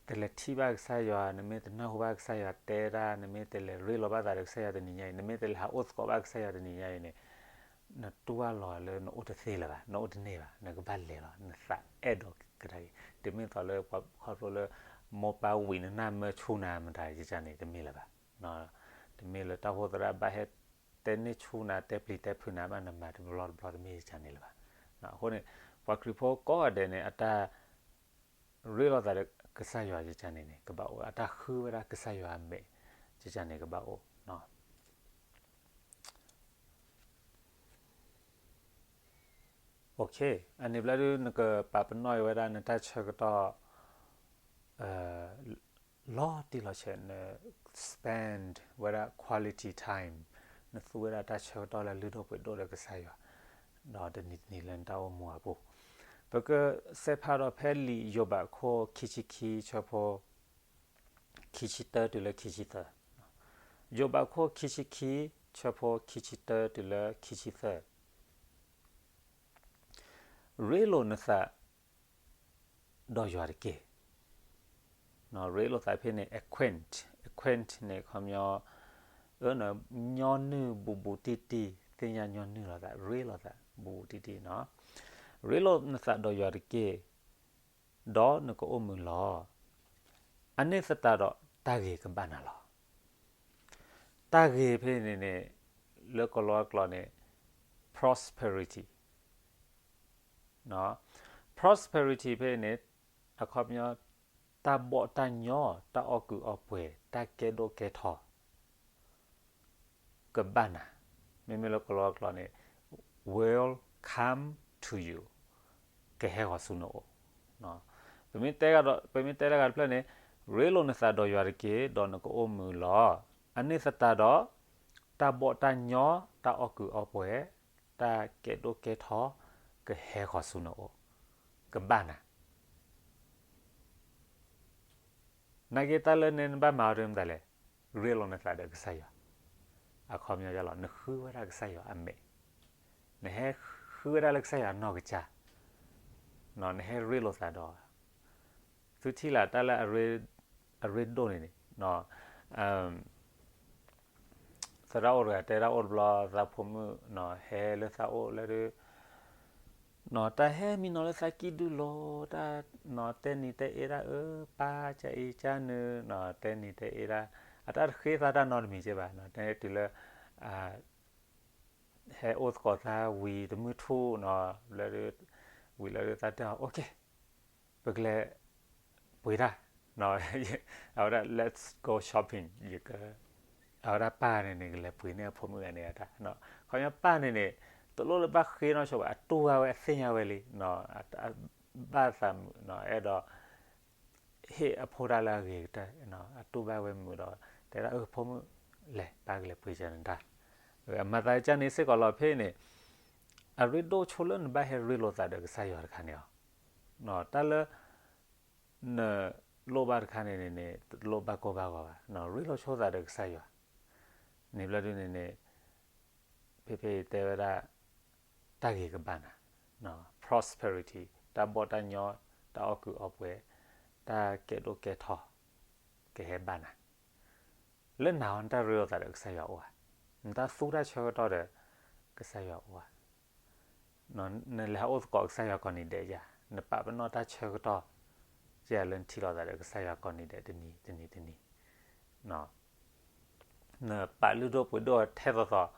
တလဲၤထံၣ်ဘၣ်ကစၢ်ယွၤ, နမ့ၢ်တနၢ်ဟူဘၣ်ကစၢ်ယွၤတဲတၢ်, နမ့ၢ်တလဲၤရ့လိာ်ဘၣ်သးဒီးကစၢ်ယွၤတနံၤညါအံၤ, နမ့ၢ်တလဲၤဟးအိၣ်သကိးဘၣ်ကစၢ်ယွၤတနံၤညါအံၤန့ၣ်, နတူၢ်ဘၣ်လီၤလၢနအိၣ်တသ့လၢၤဘၣ်, နအိၣ်တန့ၢ်ဘၣ်, နကဘၣ်လဲၤလီၤ, နသးအဲၣ်ဒိးကဒါက့ၤ, တမ့ၢ်သိးလၢပှၤခီဖျိလၢ မိၢ်ပၢ်ဝံၤနနၢ်မၢဆူနၤမတၤယကန့ၣ် တမ့ၢ်လၢၤဘၣ်. တမ့ၢ်လၢတၢ်အိၣ်ဖှိၣ်သရၣ်ဘၣ်ဟဲတဲန့ၢ်ဆူနၤ တဲပျံၤတဲဖုးနၤဘၣ် နမၤတဘျီတဘျီတမ့ၢ်ယကန့ၣ်လၢၤဘၣ်. အဃိန့ၣ် ပှၤခရံာ်ဖိကိးဂၤဒဲးန့ၣ် အတၢ် ရ့လိာ်သးဒီးကစၢ်ယွၤယကန့ၣ်န့ၣ် ကဘၣ်အိၣ်, အတၢ်ဃုဝဲဒၣ်ကစၢ်ယွၤအမဲာ် ယကန့ၣ်ကဘၣ်အိၣ်. အန့ၣ်ဘျီဒ် နကပာ်ပနီၣ်အံၤဝဲဒၣ်နတၢ်ဆၢကတီၢ် လီၤတံၢ်လီၤဆဲး န spend ဝဲဒၣ် quality time, နသူဝဲဒၣ်တၢ်ဆၢကတီၢ်လၢလုၢ်ဒိၣ်ပှ့ၤဒိၣ်ဒီးကစၢ်ယွၤ ဒီးတနံၤတနံၤလၢနတၢ်အိၣ်မူအပူၤ, ပကစဲးဖးဒီးဖဲလံာ်ယိၤဘးခိၣ်ခံဆံခံဆၢဖိ ခံဆံတၢတုၤလၢခံဆံသၢ, ယိၤဘးခိၣ်ခံဆံခံဆၢဖိခံဆံတၢတုၤလၢခံဆံသၢ ရ့လိာ်နသး ဒီးယွၤတက့ၢ်. ရ့လိာ်သးဖဲန့ၣ် acquaint, acquaint န့ၣ် ခီပညီ အၢ နညီနုၢ်ဘူးဘူးတံၢ်တံၢ် သ့ၣ်ညါညီနုၢ်လိာ်သး ရ့လိာ်သးဘူးဘူးတံၢ်တံၢ်နီၤ. ရ့လိာ်နသးဒီးယွၤတက့ၢ်, ဒီးနကအိၣ်မုာ်လီၤ. အန့ၣ်သတးဒီးတၢ်ဂ့ၤကဘၣ်နၤလီၤ. တၢ်ဂ့ၤဖဲန့ၣ်န့ၣ် လၢကီၢ်လီၤအကျိာ်န့ၣ် prosperity, prosperity ဖဲန့ၣ် အခီပညီ တၢ်ဘီၣ်တၢ်ညီ တၢ်အီၣ်ကုးအီပှဲၤ တၢ်ကဲဒိၣ်ကဲထီ ကဘၣ်နၤ, မ့မ့ၢ်လၢကီၢ်လီၤအကျိာ်န့ၣ် will come to you, ကဟဲဃီၤဆူနအိၣ်. ပမ့ၢ်တဲလၢဂၤတဖျၢၣ်န့ၣ် ရ့လိာ်နသးဒီးယွၤတက့ၢ် ဒီးနကအိၣ်မုာ်လီၤ. အန့ၣ်သတးဒီး တၢ်ဘီၣ်တၢ်ညီ တၢ်အီၣ်ကုးအီပှဲၤ တၢ်ကဲဒိၣ်ကဲထီ ကဟဲဃီၤဆူနအိၣ်, ကဘၣ်နၤ နာ်က့တၢ်လၢနဘၣ်မၤအီၤဒ်မတၤလဲၣ်, ရ့လိာ်နသးဒီးကစၢ်ယွၤ, အခီပညီလီၤ နဃုဝဲဒၣ်ကစၢ်ယွၤအမဲာ်, နဟဲဃုဝဲဒၣ်လၢကစၢ်ယွၤအနီၢ်ကစၢ်, နဟဲရ့လိာ်သးဒီး, သုထံၣ်လၢတၢ်လၢ အရ့ဒိၣ်န့ၣ်န့ၣ် သရၣ်အိၣ်တဂၤတဲဒၣ်အိၣ်တဘျီ သးဖိမုၣ် ဟဲလၢသးအိၣ်လၢဒ် တၢ်ဟဲမံနီၤလၢသးကံၢ်ဒုၣ်လီၤ, တၢ်နီၤတဲနံၤတဲအ့ဒၣ်အၢ ပၢ်ကၢအံၤကၢနုၤ, နီၤတဲနံၤတဲအ့ဒၣ်, အတၢ်တဃ့သးတၢ်နီတမံၤကဲဘၣ်, နီၤတဲတုၤလၢ ဟဲအိၣ်သကိးသးဝံၤတမုၢ်ထူၣ်နီၤ, လၢ ဝံၤလၢသးတဲအီၤ အိၣ်က့ၤ ပကလဲၤပှ့ၤတၢ်, အဝဲဒၣ် let's go shopping, အဝဲဒၣ်ပၢ်န့ၣ်န့ၣ် ကလဲၤပှ့ၤန့ၢ်အဖိမုၣ်ဂၤန့ၣ်တၢ်, ခီပညီပၢ်န့ၣ်န့ၣ် တလိၣ်လၢဘၣ်ဃ့နီၢ်ဆိဘၣ်, အတူၢ်ဘၣ်ဝဲ အသ့ၣ်ညါဝဲလံ, ဘၣ်သးမုာ် အဲၣ်ဒိး ဟ့ၣ်အဖိတၢ်လၢအဂ့ၤကတၢၢ်, အတူၢ်ဘၣ်ဝဲမုာ်ဒီး တဲဒၣ်အဖိမုၣ် လဲၤ ပၢ်ကလဲၤပှ့ၤကၢနတၢ်, အမၤသးကၢန့ၣ်စ့ၢ်ကီးလီၤဖဲန့ၣ်, အရ့ဒိၣ်ဆိလၢနဘၣ်ဟဲရ့လိာ်သးဒီးကစၢ်ယွၤတခါန့ၣ်လီၤ, တၢ်လၢ နလိၣ်ဘၣ်တခါန့ၣ်န့ၣ်န့ၣ် တလိၣ်ဘၣ်ကိၢ်ဘၣ်ဂီၤဘၣ်, ရ့လိာ်ဆိသးဒီးကစၢ်ယွၤ, န့ၣ်ဘျီဒုန့ၣ်န့ၣ် ဖဲဖဲအံၤတဲဝဲဒၣ် တၢ်ဂ့ၤကဘၣ်နၤ, prosperity တၢ်ဘီၣ်တၢ်ညီ တၢ်အီၣ်ကုးအီပှဲၤ တၢ်ကဲဒိၣ်ကဲထီ ကဟဲဘၣ်နၤ, လၢနၤအီၤနတၢ်ရ့လိာ်သးဒီးကစၢ်ယွၤအိၣ်ဧါ, နတၢ်သူတၢ်ဆၢကတီၢ်ဒီးကစၢ်ယွၤအိၣ်ဧါ, နလဲၤဟးအိၣ်သကိးကစၢ်ယွၤကိးနံၤဒဲးဧါ, နပာ်ပနီၣ်တၢ်ဆၢကတီၢ် ကဲလၢနထံၣ်လိာ်သးဒီးကစၢ်ယွၤကိးနံၤဒဲးတနံၤတနံၤတနံၤ နပာ်လုၢ်ဒိၣ်ပှ့ၤဒိၣ်ထဲသိးသိး,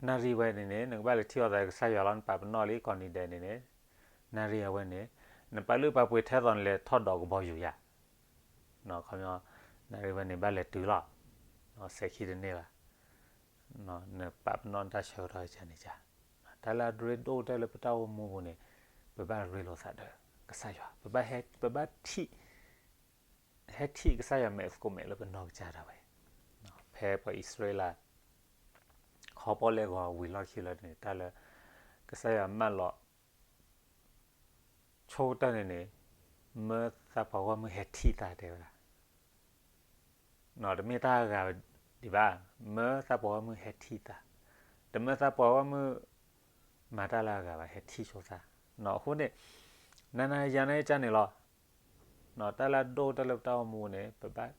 နၣ်ရံၣ်ဝဲန့ၣ်န့ၣ် နကဘၣ်လဲၤထံၣ်လိာ်သးဒီးကစၢ်ယွၤလီၤ, နပာ်ပနီၣ်လံကိးနံၤဒဲးန့ၣ်န့ၣ်, နၣ်ရံၣ်အဝဲန့ၣ် နပာ်လုၢ်ပာ်ပှ့ၤထဲသိးနလဲၤထီၣ်ဒိးကဘီယူၤယၤ, ခီပညီ နၣ်ရံၣ်ဝဲန့ၣ် ဘၣ်လဲၤတုၤလီၤ, စဲၤခံတန့ၢ်ဘၣ်, နပာ်ပနီၣ်နတၢ်ဆၢကတီၢ်ကန့ၣ်က, တၢ်လၢအရ့ဒိၣ်ကတၢၢ်လၢပတၢ်အိၣ်မူပူၤန့ၣ်, ပဘၣ်ရ့လိာ်သးဒီးကစၢ်ယွၤ, ပဘၣ်ထံၣ် ဟဲထံၣ်ကစၢ်ယွၤမဲာ်သကိးမဲာ်လၢပနီၢ်ကစၢ်ဒၣ်ဝဲ, ဖဲပှၤအံၣ်စရ့လး ခီပီလဲဂီၤဝံၤလီၢ်ခံလၢန့ၣ် တၢ်လၢ ကစၢ်ယွၤမၢလီၤ ဆိကတၢၢ်န့ၣ်န့ၣ်, မၢသးပှၤဂီၢ်မုၢ်ဟဲထံၣ်သးတဲဝဲဒၣ်, တမ့ၢ်တၢ်အဂၤဒံးဘၣ်, မၢသးပှၤဂီၢ်မုၢ်ဟဲထံၣ်သး, တမၢသးပှၤဂီၢ်မုၢ် မၤတၢ်လၢအဂၤဘၣ် ဟဲထံၣ်ဆိသး, အဃိန့ၣ် နၤနၤယၤနၤယကန့ၣ်လီၤ, တၢ်လၢအဒိၣ်ကတၢၢ်လၢပတၢ်အိၣ်မူန့ၣ် ပဘၣ်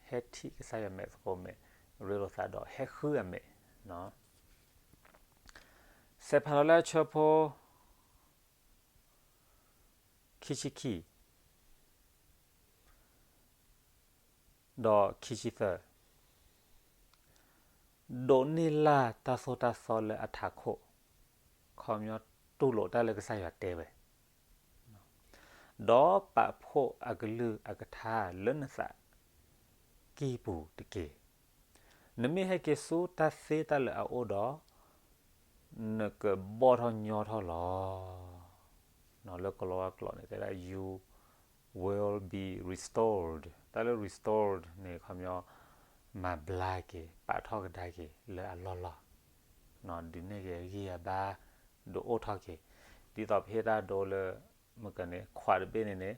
ဟဲထံၣ်ကစၢ်ယွၤမဲာ်သကိးမဲာ်, ရ့လိာ်သးဒီးဟဲဃုအမဲာ်, စဲးဖးလီၤလၢအဆၢဖိ ခံဆံခံ ဒီးခံဆံသၢ, ဒိးန့ၢ်လၢ်တၢ်သိၣ်တၢ်သီလၢအထးခိၣ်, ခီပညီတူၢ်လိာ်တၢ်လၢကစၢ်ယွၤတဲဝဲ, ဒီးပာ်ဖှိၣ်အကလုၢ်အကထါလၢနသးကံၢ်ပူၤတက့ၢ်. နမ့ၢ်ဟဲက့ၤဆူတၢ်သ့တၢ်လၢာ်အအိၣ်ဒီး, နကဘီၣ်ထီၣ်ညီထီၣ်လီၤ. လၢကလီဝါကျိာ်န့ၣ် တဲဒၣ် you will be restored. တၢ်လၢ restored န့ၣ် ခီပညီ မၤဘျါက့ၤ ပာ်ထီၣ်ကဒါက့ၤလၢအလီၢ်လီၢ်, ဒုးနဲၣ်က့ၤအဂံၢ်အဘါ, ဒုးအိၣ်ထီၣ်က့ၤ, ဒ်သိးပဟ့ၣ်တၢ်ဒိလၢ မ့ၢ်ကန့ၣ် ခွးတဘ့ၣ်န့ၣ်န့ၣ်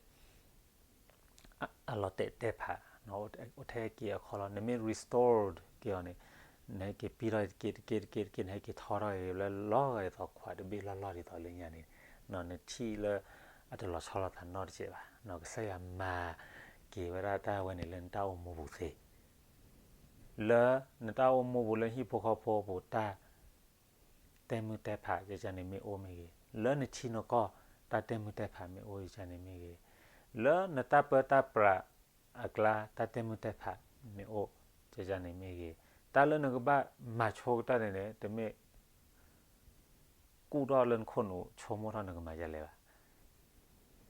အလီၤတဲာ်တဲာ်ဖး အိၣ်ထဲက့ၤအခီလီၤ. နမ့ၢ် restored က့ၤအီၤန့ၣ် နဟဲက့ၤပံၢ်ထီၣ်တက့ၢ်တက့ၢ်တက့ၢ်တက့ၢ် နဟဲက့ၤထီထီၣ်က့ၤလၢလီၤဂာ်ဒ်သိး ခွးတဘ့ၣ်လီၢ်လီၢ်ဒ်သိးလၢညါန့ၣ်, နထံၣ်လၢအတလီၤဆီလိာ်သးနီတစဲးဘၣ်. ကစၢ်ယွၤမၤက့ၤဝဲဒၣ်တၢ်ဝဲန့ၣ်လၢနတၢ်အိၣ်မူပူၤသ့, လၢနတၢ်အိၣ်မူပူၤလၢဟံၣ်ဖိဃီဖိပူၤတၢ် တဲာ်မုၢ်တဲာ်ဖး ကကန့ၣ်မ့ၢ်အိၣ်မ့ၢ်ဂ့ၤ, လၢနထံနကီၢ် တၢ်တဲာ်မုၢ်တဲာ်ဖးမ့ၢ်အိၣ် ကကန့ၣ်မ့ၢ်ဂ့ၤ, လၢနတၢ်ပၢတၢ်ပြးအကျါ တၢ်တဲာ်မုၢ်တဲာ်ဖးမ့ၢ်အိၣ် ကကန့ၣ်မ့ၢ်ဂ့ၤ, တၢ်လၢနကဘၣ်မၤဆိကတၢၢ်န့ၣ်န့ၣ် တမ့ၢ် ကူၣ်ထီၣ်လၢနခိၣ်နူာ်ဆိကမိၣ်ထီၣ်နကမၤဒ်လဲၣ်ဘၣ်.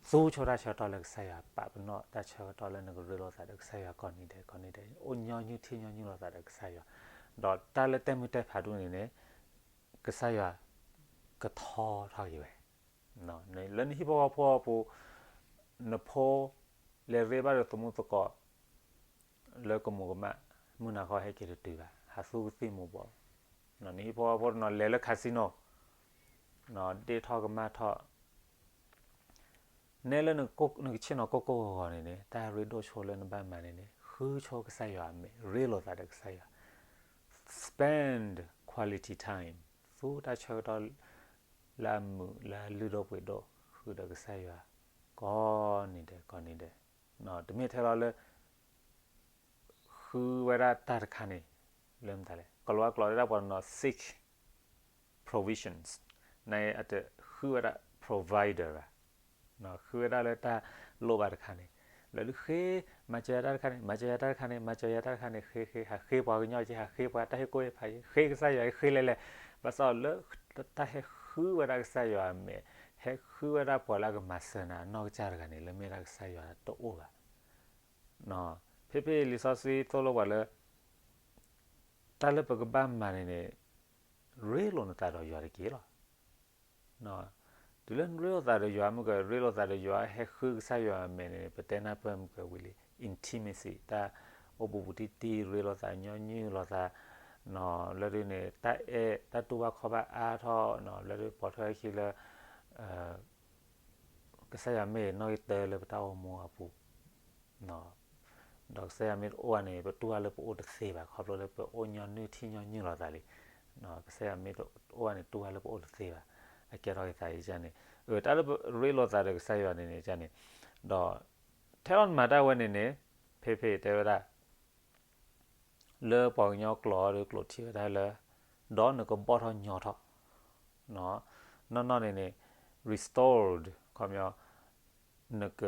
သူဆိတၢ်ဆၢကတီၢ်လၢကစၢ်ယွၤ ပာ်ပနီၣ်တၢ်ဆၢကတီၢ်လၢနကရ့လိာ်သးဒီးကစၢ်ယွၤကိးနံၤဒဲးကိးနံၤဒဲး, အိၣ်ညီနုၢ်ထံညီနုၢ်လိာ်သးဒီးကစၢ်ယွၤ, ဒီးတၢ်လၢတဲာ်မုၢ်တဲာ်ဖးဒိၣ်န့ၣ်န့ၣ် ကစၢ်ယွၤကထီထီၣ်က့ၤဝဲ လၢနဟံၣ်ဖိဃီဖိအပူၤ, နဖိ လဲၤရ့ဘၣ်ဒီးသမူသကိး လၢကမူးကမၣ်, မုၢ်နၤခီဟဲက့ၤတတုၤဘၣ်, ဟးသူကသံၣ်မူၤဘှီး, နဟံၣ်ဖိဃီဖိတနီၤလဲၤလၢ casino, ဒ့ၣ်ထီၣ်ကမၣ်ထီၣ်, နဲလၢနကဆ့ၣ်နီၤကိၢ်ကိၢ်ဂီၤဂီၤန့ၣ်န့ၣ် တၢ်ရ့ဒိၣ်ဆိလၢနဘၣ်မၤန့ၣ်န့ၣ် ဃုဆိကစၢ်ယွၤအမဲာ်, ရ့လိာ်သးဒီးကစၢ်ယွၤ, spend quality time, သူတၢ်ဆၢကတီၢ် လၢအမုာ်လၢအလုၢ်ဒိၣ်ပှ့ၤဒိၣ် ဃုာ်ဒီးကစၢ်ယွၤ ကိးနံၤဒဲးကိးနံၤဒဲး, တမ့ၢ်ထဲလီၤလၢ ဃုဝဲဒၣ်တၢ်တခါန့ၣ် လၢမတၤလဲၣ်, ကလီၤဝါကျိာ်တဲဒၣ်ပှၤတနီၤ seek provisions, နအတဃုဝဲဒၣ် provider ဘၣ်, ဃုဝဲဒၣ်လၢတၢ်လိၣ်ဘၣ်တခါန့ၣ်, လၢဒုးဃ့, မၤစၢၤယၤတၢ်တခါန့ၣ်, မၤစၢၤယၤတၢ်တခါန့ၣ်, မၤစၢၤယၤတၢ်တခါန့ၣ်, ဃ့ဃ့ ဟးဃ့ပှၤကညီက့, ဟးဃ့ပှၤတၢ်ဟ့ၣ်ကူၣ်ဟ့ၣ်ဖးက့, ဃ့ကစၢ်ယွၤက့, ဃ့လဲၤလဲၤ, ဘၣ်ဆၣ်လၢတၢ်ဟဲဃုဝဲဒၣ်ကစၢ်ယွၤအမဲာ်, ဟဲဃုဝဲဒၣ်ပှၤလၢအကမၤစၢၤနၤအနီၢ်ကစၢ်တဂၤန့ၣ် လၢမ့ၢ်ဒၣ်ကစၢ်ယွၤတအိၣ်ဘၣ်. ဖဲဖဲလံာ်စီဆှံသိၣ်လိပှၤလၢ တၢ်လၢပကဘၣ်မၤန့ၣ်န့ၣ်, ရ့လိာ်နသးဒီးယွၤတက့ၢ်လီၤ. တုၤလၢနရ့လိာ်သးဒီးယွၤမုၢ်က ရ့လိာ်သးဒီးယွၤဟဲဃုကစၢ်ယွၤအမဲာ်န့ၣ် ပတဲနၢ်ပၢၢ်မုၢ်ကဝံၤလံ intimacy တၢ်အိၣ်ဘူးဘူးတံၢ်တံၢ် ရ့လိာ်သးညီနုၢ်လိာ်သး, လၢဒုန့ၣ် တၢ်အဲၣ်တၢ်တူၢ်ဘၣ်ခီၣ်ဘၣ်အါထီၣ် လၢဒုပိာ်ထွဲအခံလၢ ကစၢ်ယွၤမ့ၢ်နီၣ်ဂံၢ်တၢလၢပတၢ်အိၣ်မူအပူၤ, ဒီးကစၢ်ယွၤမ့ၢ်တအိၣ်ဘၣ်န့ၣ် ပတူၢ်ဘၣ်လၢပအိၣ်တသ့ဘၣ် ခီဖျိလၢပအိၣ်ညီနုၢ်ထံၣ်ညီနုၢ်လိာ်သးလံ. ကစၢ်ယွၤမ့ၢ်တအိၣ်ဘၣ်န့ၣ် တူၢ်ဘၣ်လၢပအိၣ်တသ့ဘၣ်. အကဲထီၣ်က့ၤသးအံၤန့ၣ် တၢ်လၢပရ့လိာ်သးဒီးကစၢ်ယွၤန့ၣ်န့ၣ်န့ၣ်, ဒီးထဲလီၤနမၤတၢ်ဝဲန့ၣ်န့ၣ် ဖဲဖဲတဲဝဲဒၣ် လၢပှၤကညီကျိာ်ဒီးကျိာ်ထံၣ်ဝဲဒၣ်လၢ ဒီးနကဘီၣ်ထီၣ်ညီထီၣ်, နီၢ်နီၢ်န့ၣ်န့ၣ် restored ခီပညီ နက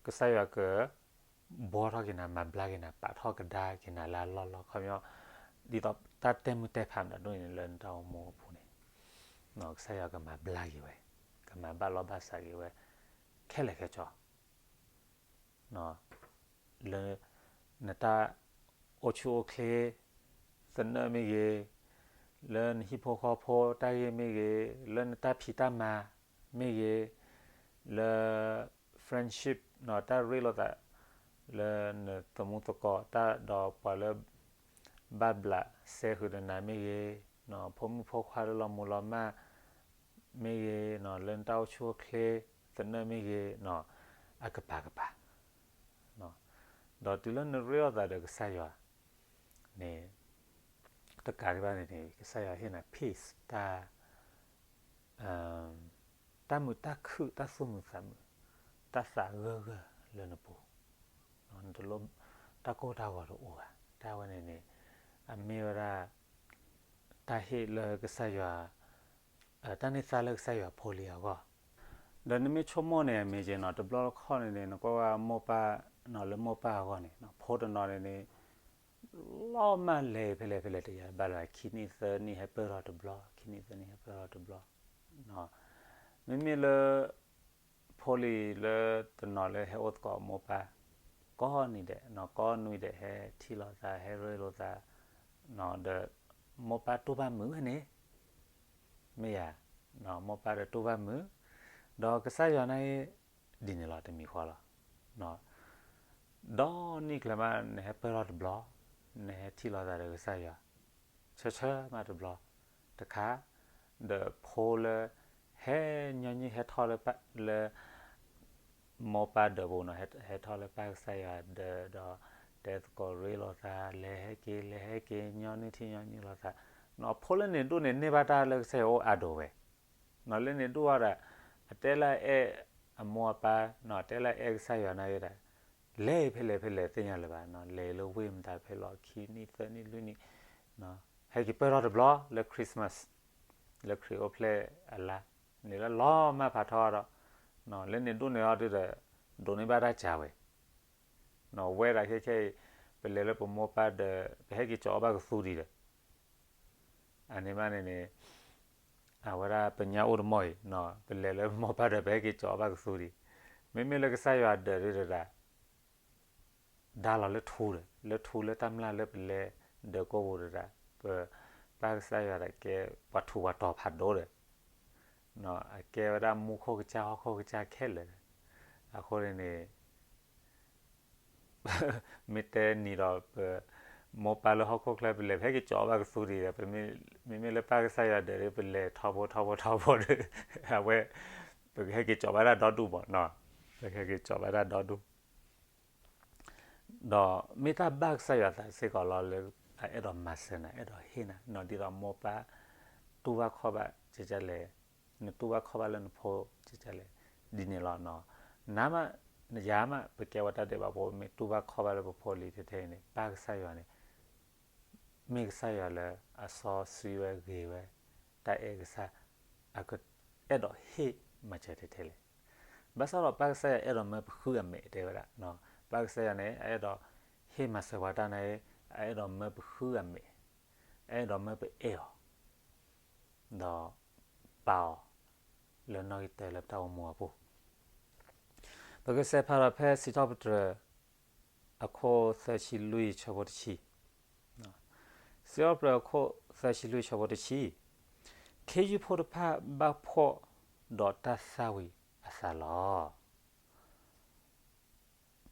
ကစၢ်ယွၤက ဘှီထီၣ်က့ၤနၤ မၤဘျါက့ၤနၤ ပာ်ထီၣ်ကဒါက့ၤနၤလၢအလီၢ်လီၢ် ခီပညီ ဒ်သိးတၢ်တဲမုာ်တဲဖးမတၤဒ်န့ၣ်လၢနတၢ်အိၣ်မူအပူၤန့ၣ် ကစၢ်ယွၤကမၤဘျါက့ၤဝဲ, ကမၤဘၣ်လီၢ်ဘၣ်စးက့ၤဝဲ ခဲလၢာ်ခဲဆ့ လၢ နတၢ်အိၣ်ဆူၣ်အိၣ်ချ့ သနၢၣ်မ့ၢ်ဂ့ၤ, လၢနဟံၣ်ဖိဃီဖိတၢ်ဂ့ၢ်မ့ၢ်ဂ့ၤ, လၢနတၢ်ဖံးတၢ်မၤမ့ၢ်ဂ့ၤ, လၢ friendship တၢ်ရ့လိာ်သး လၢနသမူသကိးတၢ်ဒီးပှၤလၢ ဘၣ်ဘျးစဲဃုာ်ဒီးနၤမ့ၢ်ဂ့ၤ, ဖိမုၣ်ဖိခွါလၢလီၤမူၤလီၤမၢ်မ့ၢ်ဂ့ၤ, လၢနတၢ်အိၣ်ဆူၣ်အိၣ်ချ့သနၢၣ်မ့ၢ်ဂ့ၤ, အကပၤကပၤ ဒီးတုၤလၢနရ့လိာ်သးဒီးကစၢ်ယွၤန့ၣ် တကးဒံးဘၣ်န့ၣ်န့ၣ် ကစၢ်ယွၤဟ့ၣ်နၤ peace တၢ် တၢ်မုာ်တၢ်ခုၣ် တၢ်သူၣ်မုာ်သးမုာ် တၢ်သးဂၢၢ်ဂၢၢ်လၢနပူၤ, နတလိၣ် တၢ်ကိၢ်တၢ်ဂီၤတအိၣ်ဘၣ်. တၢ်ဝဲန့ၣ်န့ၣ် အမ့ၢ်ဝဲဒၣ် တၢ်ဟ့ၣ်လၢကစၢ်ယွၤ တၢ်န့ၢ်သါလၢကစၢ်ယွၤဖိလံၤအဂီၢ်, ဒီးနမ့ၢ်ဆိကမိၣ်န့ၣ် အမ့ၢ်က့ၤနီၤ တဘျီတခီၣ်န့ၣ်န့ၣ် နကွၢ်ဝဲမိၢ်ပၢ် လၢမိၢ်ပၢ်အဂီၢ်န့ၣ် ဖိတနီၤန့ၣ်န့ၣ် လီၤမၢ်လဲၤဖဲလဲၣ်ဖဲလဲၣ်တယၤ ဘၣ်လၢခံနံၣ်သၢနံၣ်ဟဲပၢၢ်ထီၣ်တဘျီ ခံနံၣ်သၢနံၣ်ဟဲပၢၢ်ထီၣ်တဘျီ, မ့မ့ၢ်လၢ ဖိလံၤလၢတနီၤလၢဟဲအိၣ်သကိးမိၢ်ပၢ် ကိးနံၤဒဲး ကိးနွံဒဲး ဟဲထံၣ်လိာ်သး ဟဲရ့လိာ်သး ဒီး မိၢ်ပၢ်တူၢ်ဘၣ်မုာ်ဝဲန့ၣ် မ့ၢ်ယၤ မိၢ်ပၢ်ဒီးတူၢ်ဘၣ်မုာ်, ဒီးကစၢ်ယွၤန့ၣ် ဒ်န့ၣ်လီၤ တမံၤဃီလီၤ. ဒီးနံၣ်ကျၢၤမး နဟဲပၢၢ်ထီၣ်တဘျီ နဟဲထံၣ်လိာ်သးဒီးကစၢ်ယွၤ ဆၢဆၢမးတဘျီ တခါ ဒီးဖိလၢ ဟဲညီနုၢ်ဟဲထီၣ်လၢ လၢ မိၢ်ပၢ်ဒၢးပူၤနီၤ ဟဲထီၣ်လၢပၢ်ကစၢ်ယွၤဒၢးဒီး တဲသကိးရ့လိာ်သး လဲၤဟဲက့ၤ လဲၤဟဲက့ၤ ညီနုၢ်ထံညီနုၢ်လိာ်သး, ဖိလၢန့ၣ်ဒိၣ်န့ၣ် န့ၢ်ဘၣ်တၢ်လၢကစၢ်ယွၤအိၣ်အါဒိၣ်ဝဲ, လၢန့ၣ်ဒိၣ်ဝဲဒၣ် အတဲလၢအဲၣ်အမိၢ်အပၢ် အတဲလၢအဲၣ်ကစၢ်ယွၤန့ၣ်ဒၣ် လဲၤဖဲလဲၣ်ဖဲလဲၣ်သ့ၣ်ညါလၢၤဘၣ်, လဲၤလၢဝ့ၢ်မတၤဖဲလီၤ ခံနံၣ်သၢနံၣ်လွံၢ်နံၣ် ဟဲက့ၤပၢၢ်ထီၣ်တဘျီလၢ Christmas လၢခရံာ်အိၣ်ဖျဲၣ်အလါ, န့ၣ်လၢလီၤမၢ်ဖးထီဒီး လၢန့ၣ်ဒိၣ်န့ၣ်အီၤဒုဒီး ဒိးန့ၢ်ဘၣ်တၢ်စှၤဝဲ, ဝဲဒၣ်ခဲခဲအံၤ ပလဲၤလၢပမိၢ်ပၢ်ဒီး ပဟဲက့ၤကၠီၤအီၣ်ဘၣ်ကသူဒံးဒီး အန့ၣ်မးန့ၣ်န့ၣ် အဝဲဒၣ်ပညါအိၣ်တမီၢ်အံၤ ပလဲၤလၢမိၢ်ပၢ်ဒီး ပဟဲက့ၤကၠီၤအီၣ်ဘၣ်ကသူဒံး, မ့မ့ၢ်လၢကစၢ်ယွၤဒၢးဒုတဒၣ် ဒါလီၤလၢထူဒီး လၢထူလၢတၢ်မျၢ်လၢပလဲၤဒၢးကိၢ်ပူၤတဒၣ်, ပပၢ်ကစၢ်ယွၤဒၣ်ကဲပှၤထူးပှၤတီၤဖးဒိၣ်ဒီး အကဲဝဲဒၣ်မူခိၣ်ကစၢ်ဟီၣ်ခိၣ်ကစၢ်ခဲလၢာ်, အဃိန့ၣ်န့ၣ် မ့ၢ်တဲနံၤဒီး ပမိၢ်ပၢ်လၢဟီၣ်ခိၣ်ချၢ ပလဲၤပဟဲက့ၤကၠီၤအီၣ်ဘၣ်ကသူဒံးဒီး မ့မ့ၢ်လၢပၢ်ကစၢ်ယွၤဒၢးဒီး ပလဲၤထီဘိထီဘိထီဘိဒီး အဝဲ ပကဟဲက့ၤကၠီၤဘၣ်တၢ်ဒီဒူၣ်မး, ပကဟဲက့ၤကၠီၤဘၣ်တၢ်ဒီဒူၣ် ဒီးမ့ၢ်တၢ်ဘၣ်ကစၢ်ယွၤသးစ့ၢ်ကီးလီၤလၢ အအဲၣ်ဒိးမၤစၢၤနၤ အဲၣ်ဒိးဟ့ၣ်နၤ ဒ်သိးမိၢ်ပၢ် တူၢ်ဘၣ်ခီၣ်ဘၣ်ကကလဲၣ်, နတူၢ်ဘၣ်ခီၣ်ဘၣ်လၢနဖိကကလဲၣ်, ဒ်န့ၣ်လီၤ. နၤမး နယၤမး ပကဲဝဲတၢ်ဒဲးဘးဖိ မ့ၢ်တူၢ်ဘၣ်ခီၣ်ဘၣ်လၢပဖိလံၤထဲထဲအံၤန့ၣ် ပၢ်ကစၢ်ယွၤန့ၣ် မ့ၢ်ကစၢ်ယွၤလၢအစီဆှံဝဲဂ့ၤဝဲ တၢ်အဲၣ်ကစၢ် အကအဲၣ်ဒိးဟ့ၣ် မၤစၢၤထဲထဲလဲၣ်. ဘၣ်ဆၣ်ဒီးပၢ်ကစၢ်ယွၤအဲၣ်ဒိးမၢပဃုအမဲာ်တဲဝဲဒၣ်, ပၢ်ကစၢ်ယွၤန့ၣ် အအဲၣ်ဒိးဟ့ၣ်မၤစၢၤပှၤတၢ်န့ၣ်, အအဲၣ်ဒိးမၢပဃုအမဲာ်, အအဲၣ်ဒိးမၢပအဲၣ်အီၤ ဒီးပာ်အီၤလၢနီၣ်ဂံၢ်တၢလၢပတၢ်အိၣ်မူအပူၤ. ပကစးဖးဒီးဖဲစံးထီၣ်ပတြၢၤ အခိၣ်သၢဆံလွံၢ်ဆၢဖိတဆံ, စံးထီၣ်ပတြၢၤအခိၣ်သၢဆံလွံၢ်ဆၢဖိတဆံ, ခ့ယုၢ်ဖိတဖၣ်ဘၣ်ဖှီၣ်ဒီးတၢ်သၣ်ဝံၤအသးလီၤ.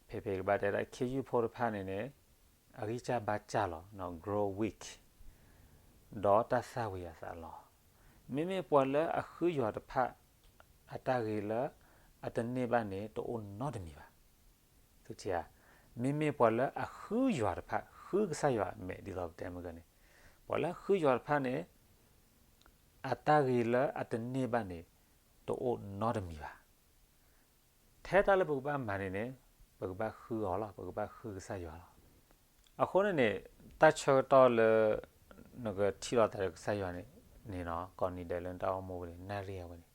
ဖဲဖဲကဘၣ်တဲဒၣ် ခ့ယုၢ်ဖိတဖၣ်န့ၣ်န့ၣ် အဂံၢ်စၢ်ဘါစၢ်လီၤ, grow weak, ဒီးတၢ်သၣ်ဝံၤအသးလီၤ. မ့မ့ၢ်ပှၤလၢအဃုယွၤတဖၣ် အတၢ်ဂ့ၤလၢအတန့ၢ်ဘၣ်န့ၣ် တအိၣ်နီတမံၤဘၣ်. မ့မ့ၢ်ပှၤလၢအဃုယွၤတဖၣ်, ဃုကစၢ်ယွၤအမဲာ်ဒ်သိးပတဲမုၢ်ဂီၤန့ၣ်, ပှၤလၢအဃုယွၤတဖၣ်န့ၣ် အတၢ်ဂ့ၤလၢအတန့ၢ်ဘၣ်န့ၣ် တအိၣ်နီတမံၤဘၣ်. ထဲတၢ်လၢပကဘၣ်မၤန့ၣ်န့ၣ် ပကဘၣ်ဃုအီၤလီၤ, ပကဘၣ်ဃုကစၢ်ယွၤလီၤ. အဃိန့ၣ်န့ၣ် တၢ်ဆၢကတီၢ်လၢ နကထံၣ်လိာ်သးဒီးကစၢ်ယွၤန့ၣ်, ကိးနံၤဒဲးလၢနတၢ်အိၣ်မူဝဲန့ၣ် နၣ်ရံၣ်အဝဲန့ၣ်,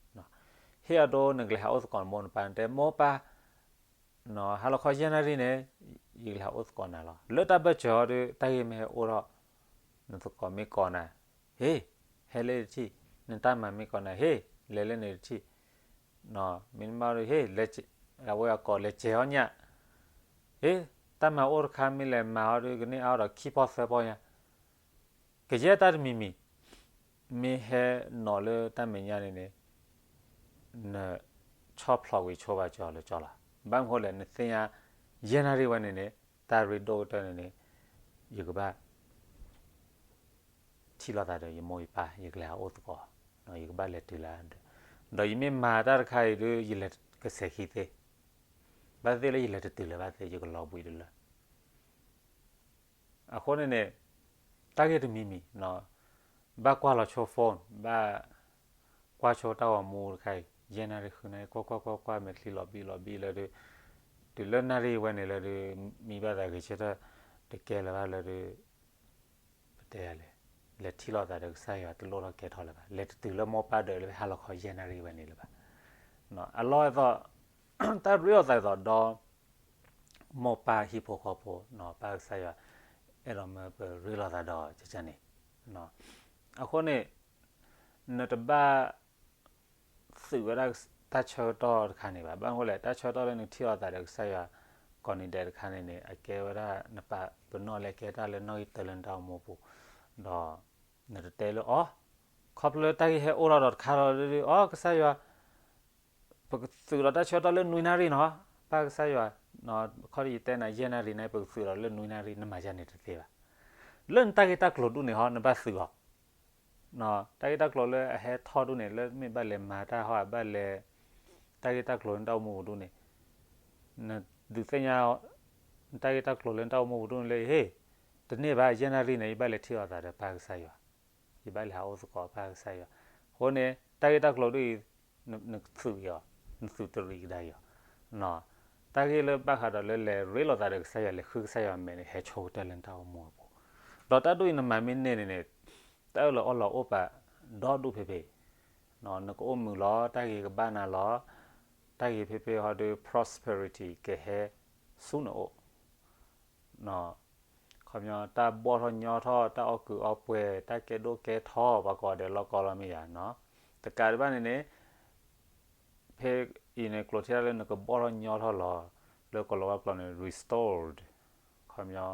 ဟ့ၣ်အဒိ နကလဲၤဟးအိၣ်သကိးနမိၢ်နပၢ် နတဲမိၢ်ပၢ် ဟါလီၤခီယဲၢ်နၣ်ရံၣ်န့ၣ် ယကလဲၤဟးအိၣ်သကိးနၤလီၤ. လၢတၢ်ဘၢၣ်စၢၤအီၤဒီး တၢ်ဂ့ၢ်မ့ၢ်ဟဲအိၣ်ထီၣ် နသကိးမ့ၢ်ကိးနၤ, ဟ့ၣ်, ဟဲလၢတထံၣ်, နတၢ်မၤမ့ၢ်ကိးနၤ, ဟ့ၣ်, လဲၤလၢန့ၣ်တထံၣ်, မ့ၢ်နမါဒီး ဟ့ၣ်, အဝဲအကိးလဲၤစဲၤအီၣ်ညၣ်, ဟ့ၣ်, တၢ်မၤအိၣ်တခါမ့ၢ်လဲၤမၤအီၤဒီး ကန့ၢ်အါထီၣ်ခံဖီသၢဖီညါ, ကယဲၢ်တၢ်တမံၤမံၤ မ့ၢ်ဟဲနီၤလၢတၢ်မဲာ်ညါန့ၣ်န့ၣ် နဆီၣ်ဖျိးဝံၤဆိဘၣ်ကၠီလၢကၠီလီၤ. ဘၣ်မနုၤဃိလဲၣ် နသ့ၣ်ညါ ယဲၢ်နၣ်ရံၣ်ဝဲန့ၣ်န့ၣ် တၢ်ရ့ဒိၣ်ကတၢၢ်န့ၣ်န့ၣ် ယကဘၣ် ထံၣ်လိာ်သးဒီးယမိၢ်ယပၢ် ယကလဲၤဟးအိၣ်သကိး, ယကဘၣ်လဲၤတုၤလၢ, ဒီးယမ့ၢ်မၤတၢ်တခါအံၤဒီး ယလဲၤကစဲးခံသ့, ဘၣ်သ့ၣ်လၢယလဲၤတတုၤလၢၤဘၣ်သ့ၣ် ယကလီၤဘှံးတလၢ အဃိန့ၣ်န့ၣ် တၢ်ဂ့ၢ်တမံၤမံၤ ဘၣ်ကွၢ်လီၤဆိ phone ဘၣ်ကွၢ်ဆိတၢ်ဂီၤမူတခါအံၤ ယဲၢ်နၣ်ရံၣ်ဃုနၣ်ရံၣ် ကွၢ်ကွၢ်ကွၢ်ကွၢ် မဲာ်ချံလီၤဘံၣ်လီၤဘံၣ်လၢဒုး, တုၤလၢနၣ်ရံၣ်ဝဲန့ၣ်လၢဒုး မံဘၣ်သးဂ့ၤဆၢထၢၣ် တကဲလၢၤဘၣ်လၢဒုး ပတဲယၤလဲၣ်, လဲၤထံၣ်လိာ်သးဒီးကစၢ်ယွၤတလိၣ်ထီၣ်ကဲထီၣ်လၢၤဘၣ်, လဲၤတတုၤလၢမိၢ်ပၢ်ဒၢးလၢဟါလီၤခီယဲၢ်နၣ်ရံၣ်ဝဲန့ၣ်လၢၤဘၣ်. အလီၢ်အသိး တၢ်ရ့လိာ်သးအသိးဒီး မိၢ်ပၢ်ဟံၣ်ဖိဃီဖိ ပၢ်ကစၢ်ယွၤ အဲၣ်ဒိးမၢပရ့လိာ်သးဒီးကကန့ၣ်, အဃိန့ၣ် နတဘၣ် သုးဝဲဒၣ်တၢ်ဆၢကတီၢ်တခါန့ၣ်ဘၣ်. ဘၣ်မနုၤဃိလဲၣ် တၢ်ဆၢကတီၢ်လၢနကထံၣ်လိာ်သးဒီးကစၢ်ယွၤ ကိးနံၤဒဲးတခါန့ၣ်န့ၣ် အကဲဝဲဒၣ်နပာ်ပနီၣ်လၢကဲတၢ်လၢနီၣ်ဂံၢ်တၢလၢနတၢ်အိၣ်မူပူၤ, ဒီးနတတဲလၢအီၤ, ခီဖျိလၢတၢ်ဂ့ၢ်ဟဲအိၣ်ထီၣ်ဒီးတခါလီၤဒီး အီၤ ကစၢ်ယွၤ ပကသုးဒီးတၢ်ဆၢကတီၢ်လၢနွံနၣ်ရံၣ်နီၤ, ပၢ်ကစၢ်ယွၤ, ခီဒီးယတဲနၤ ယဲၢ်နၣ်ရံၣ်န့ၣ် ပကသုးဒီးလၢနွံနၣ်ရံၣ် နမၤယၤန့ၣ်တသ့ဘၣ်. လၢနတၢ်ဂ့ၢ်တၢ်ကျိၤဒူၣ်န့ၣ်ဟီ နဘၣ်သုးအီၤ, တၢ်ဂ့ၢ်တၢ်ကျိၤလၢအဟဲထီၣ်ဒူၣ်န့ၣ် လၢမ့ၢ်ဘၣ်လဲၤမၤတၢ်ဟီ ဘၣ်လဲၤ တၢ်ဂ့ၢ်တၢ်ကျိၤလၢနတၢ်အိၣ်မူပူၤဒူၣ်န့ၣ် နဒုးသ့ၣ်ညါ နတၢ်ဂ့ၢ်တၢ်ကျိၤလၢနတၢ်အိၣ်မူပူၤဒူၣ်န့ၣ်လၢ ဟ့ၣ်, တန့ၢ်ဘၣ် ယဲၢ်နၣ်ရံၣ်န့ၣ် ယဘၣ်လဲၤထံၣ်လိာ်သးဒီးပၢ်ကစၢ်ယွၤ, ယဘၣ်လဲၤဟးအိၣ်သကိးပၢ်ကစၢ်ယွၤ, အဃိန့ၣ် တၢ်ဂ့ၢ်တၢ်ကျိၤဒူၣ်အံၤ နသုးအီၤ, နသုးတရံးကဒါအီၤ, တၢ်ဂ့ၢ်လၢဘၣ်ဃးဒီးလၢလဲၤရ့လိာ်သးဒီးကစၢ်ယွၤ လဲၤဃုကစၢ်ယွၤမဲာ်န့ၣ် ဟဲဆိကတၢၢ်လၢနတၢ်အိၣ်မူအပူၤ, ဒီးတၢ်ဒ်အံၤနမၤမ့ၢ်န့ၢ်န့ၣ်န့ၣ် တၢ်အၢၣ်လီၤအီလီၤအိၣ်ပာ်ဒီဒူၣ်ဖဲဖဲ, နကအိၣ်မုာ်လီၤ တၢ်ဂ့ၤကဘၣ်နၤလီၤ, တၢ်ဂ့ၤဖဲဖဲဟီဒီး prosperity ကဟဲဆူနအိၣ် ခီပညီ တၢ်ဘီၣ်ထီၣ်ညီထီၣ် တၢ်အီၣ်ကုးအီပှဲၤ တၢ်ကဲဒိၣ်ကဲထီ ပှၤကိးဂၤဒဲးလီၢ်ကီလီၢ်မ့ၢ်ယၤနီၤ, တကးဒံးဘၣ်န့ၣ်န့ၣ် ဖဲအံၤန့ၣ် ကျိးထီၣ်လၢနကဘီၣ်ထီၣ်ညီထီၣ်လီၤ, လၢကိၤလၤဝါကျိာ်န့ၣ် restored, ခီပညီ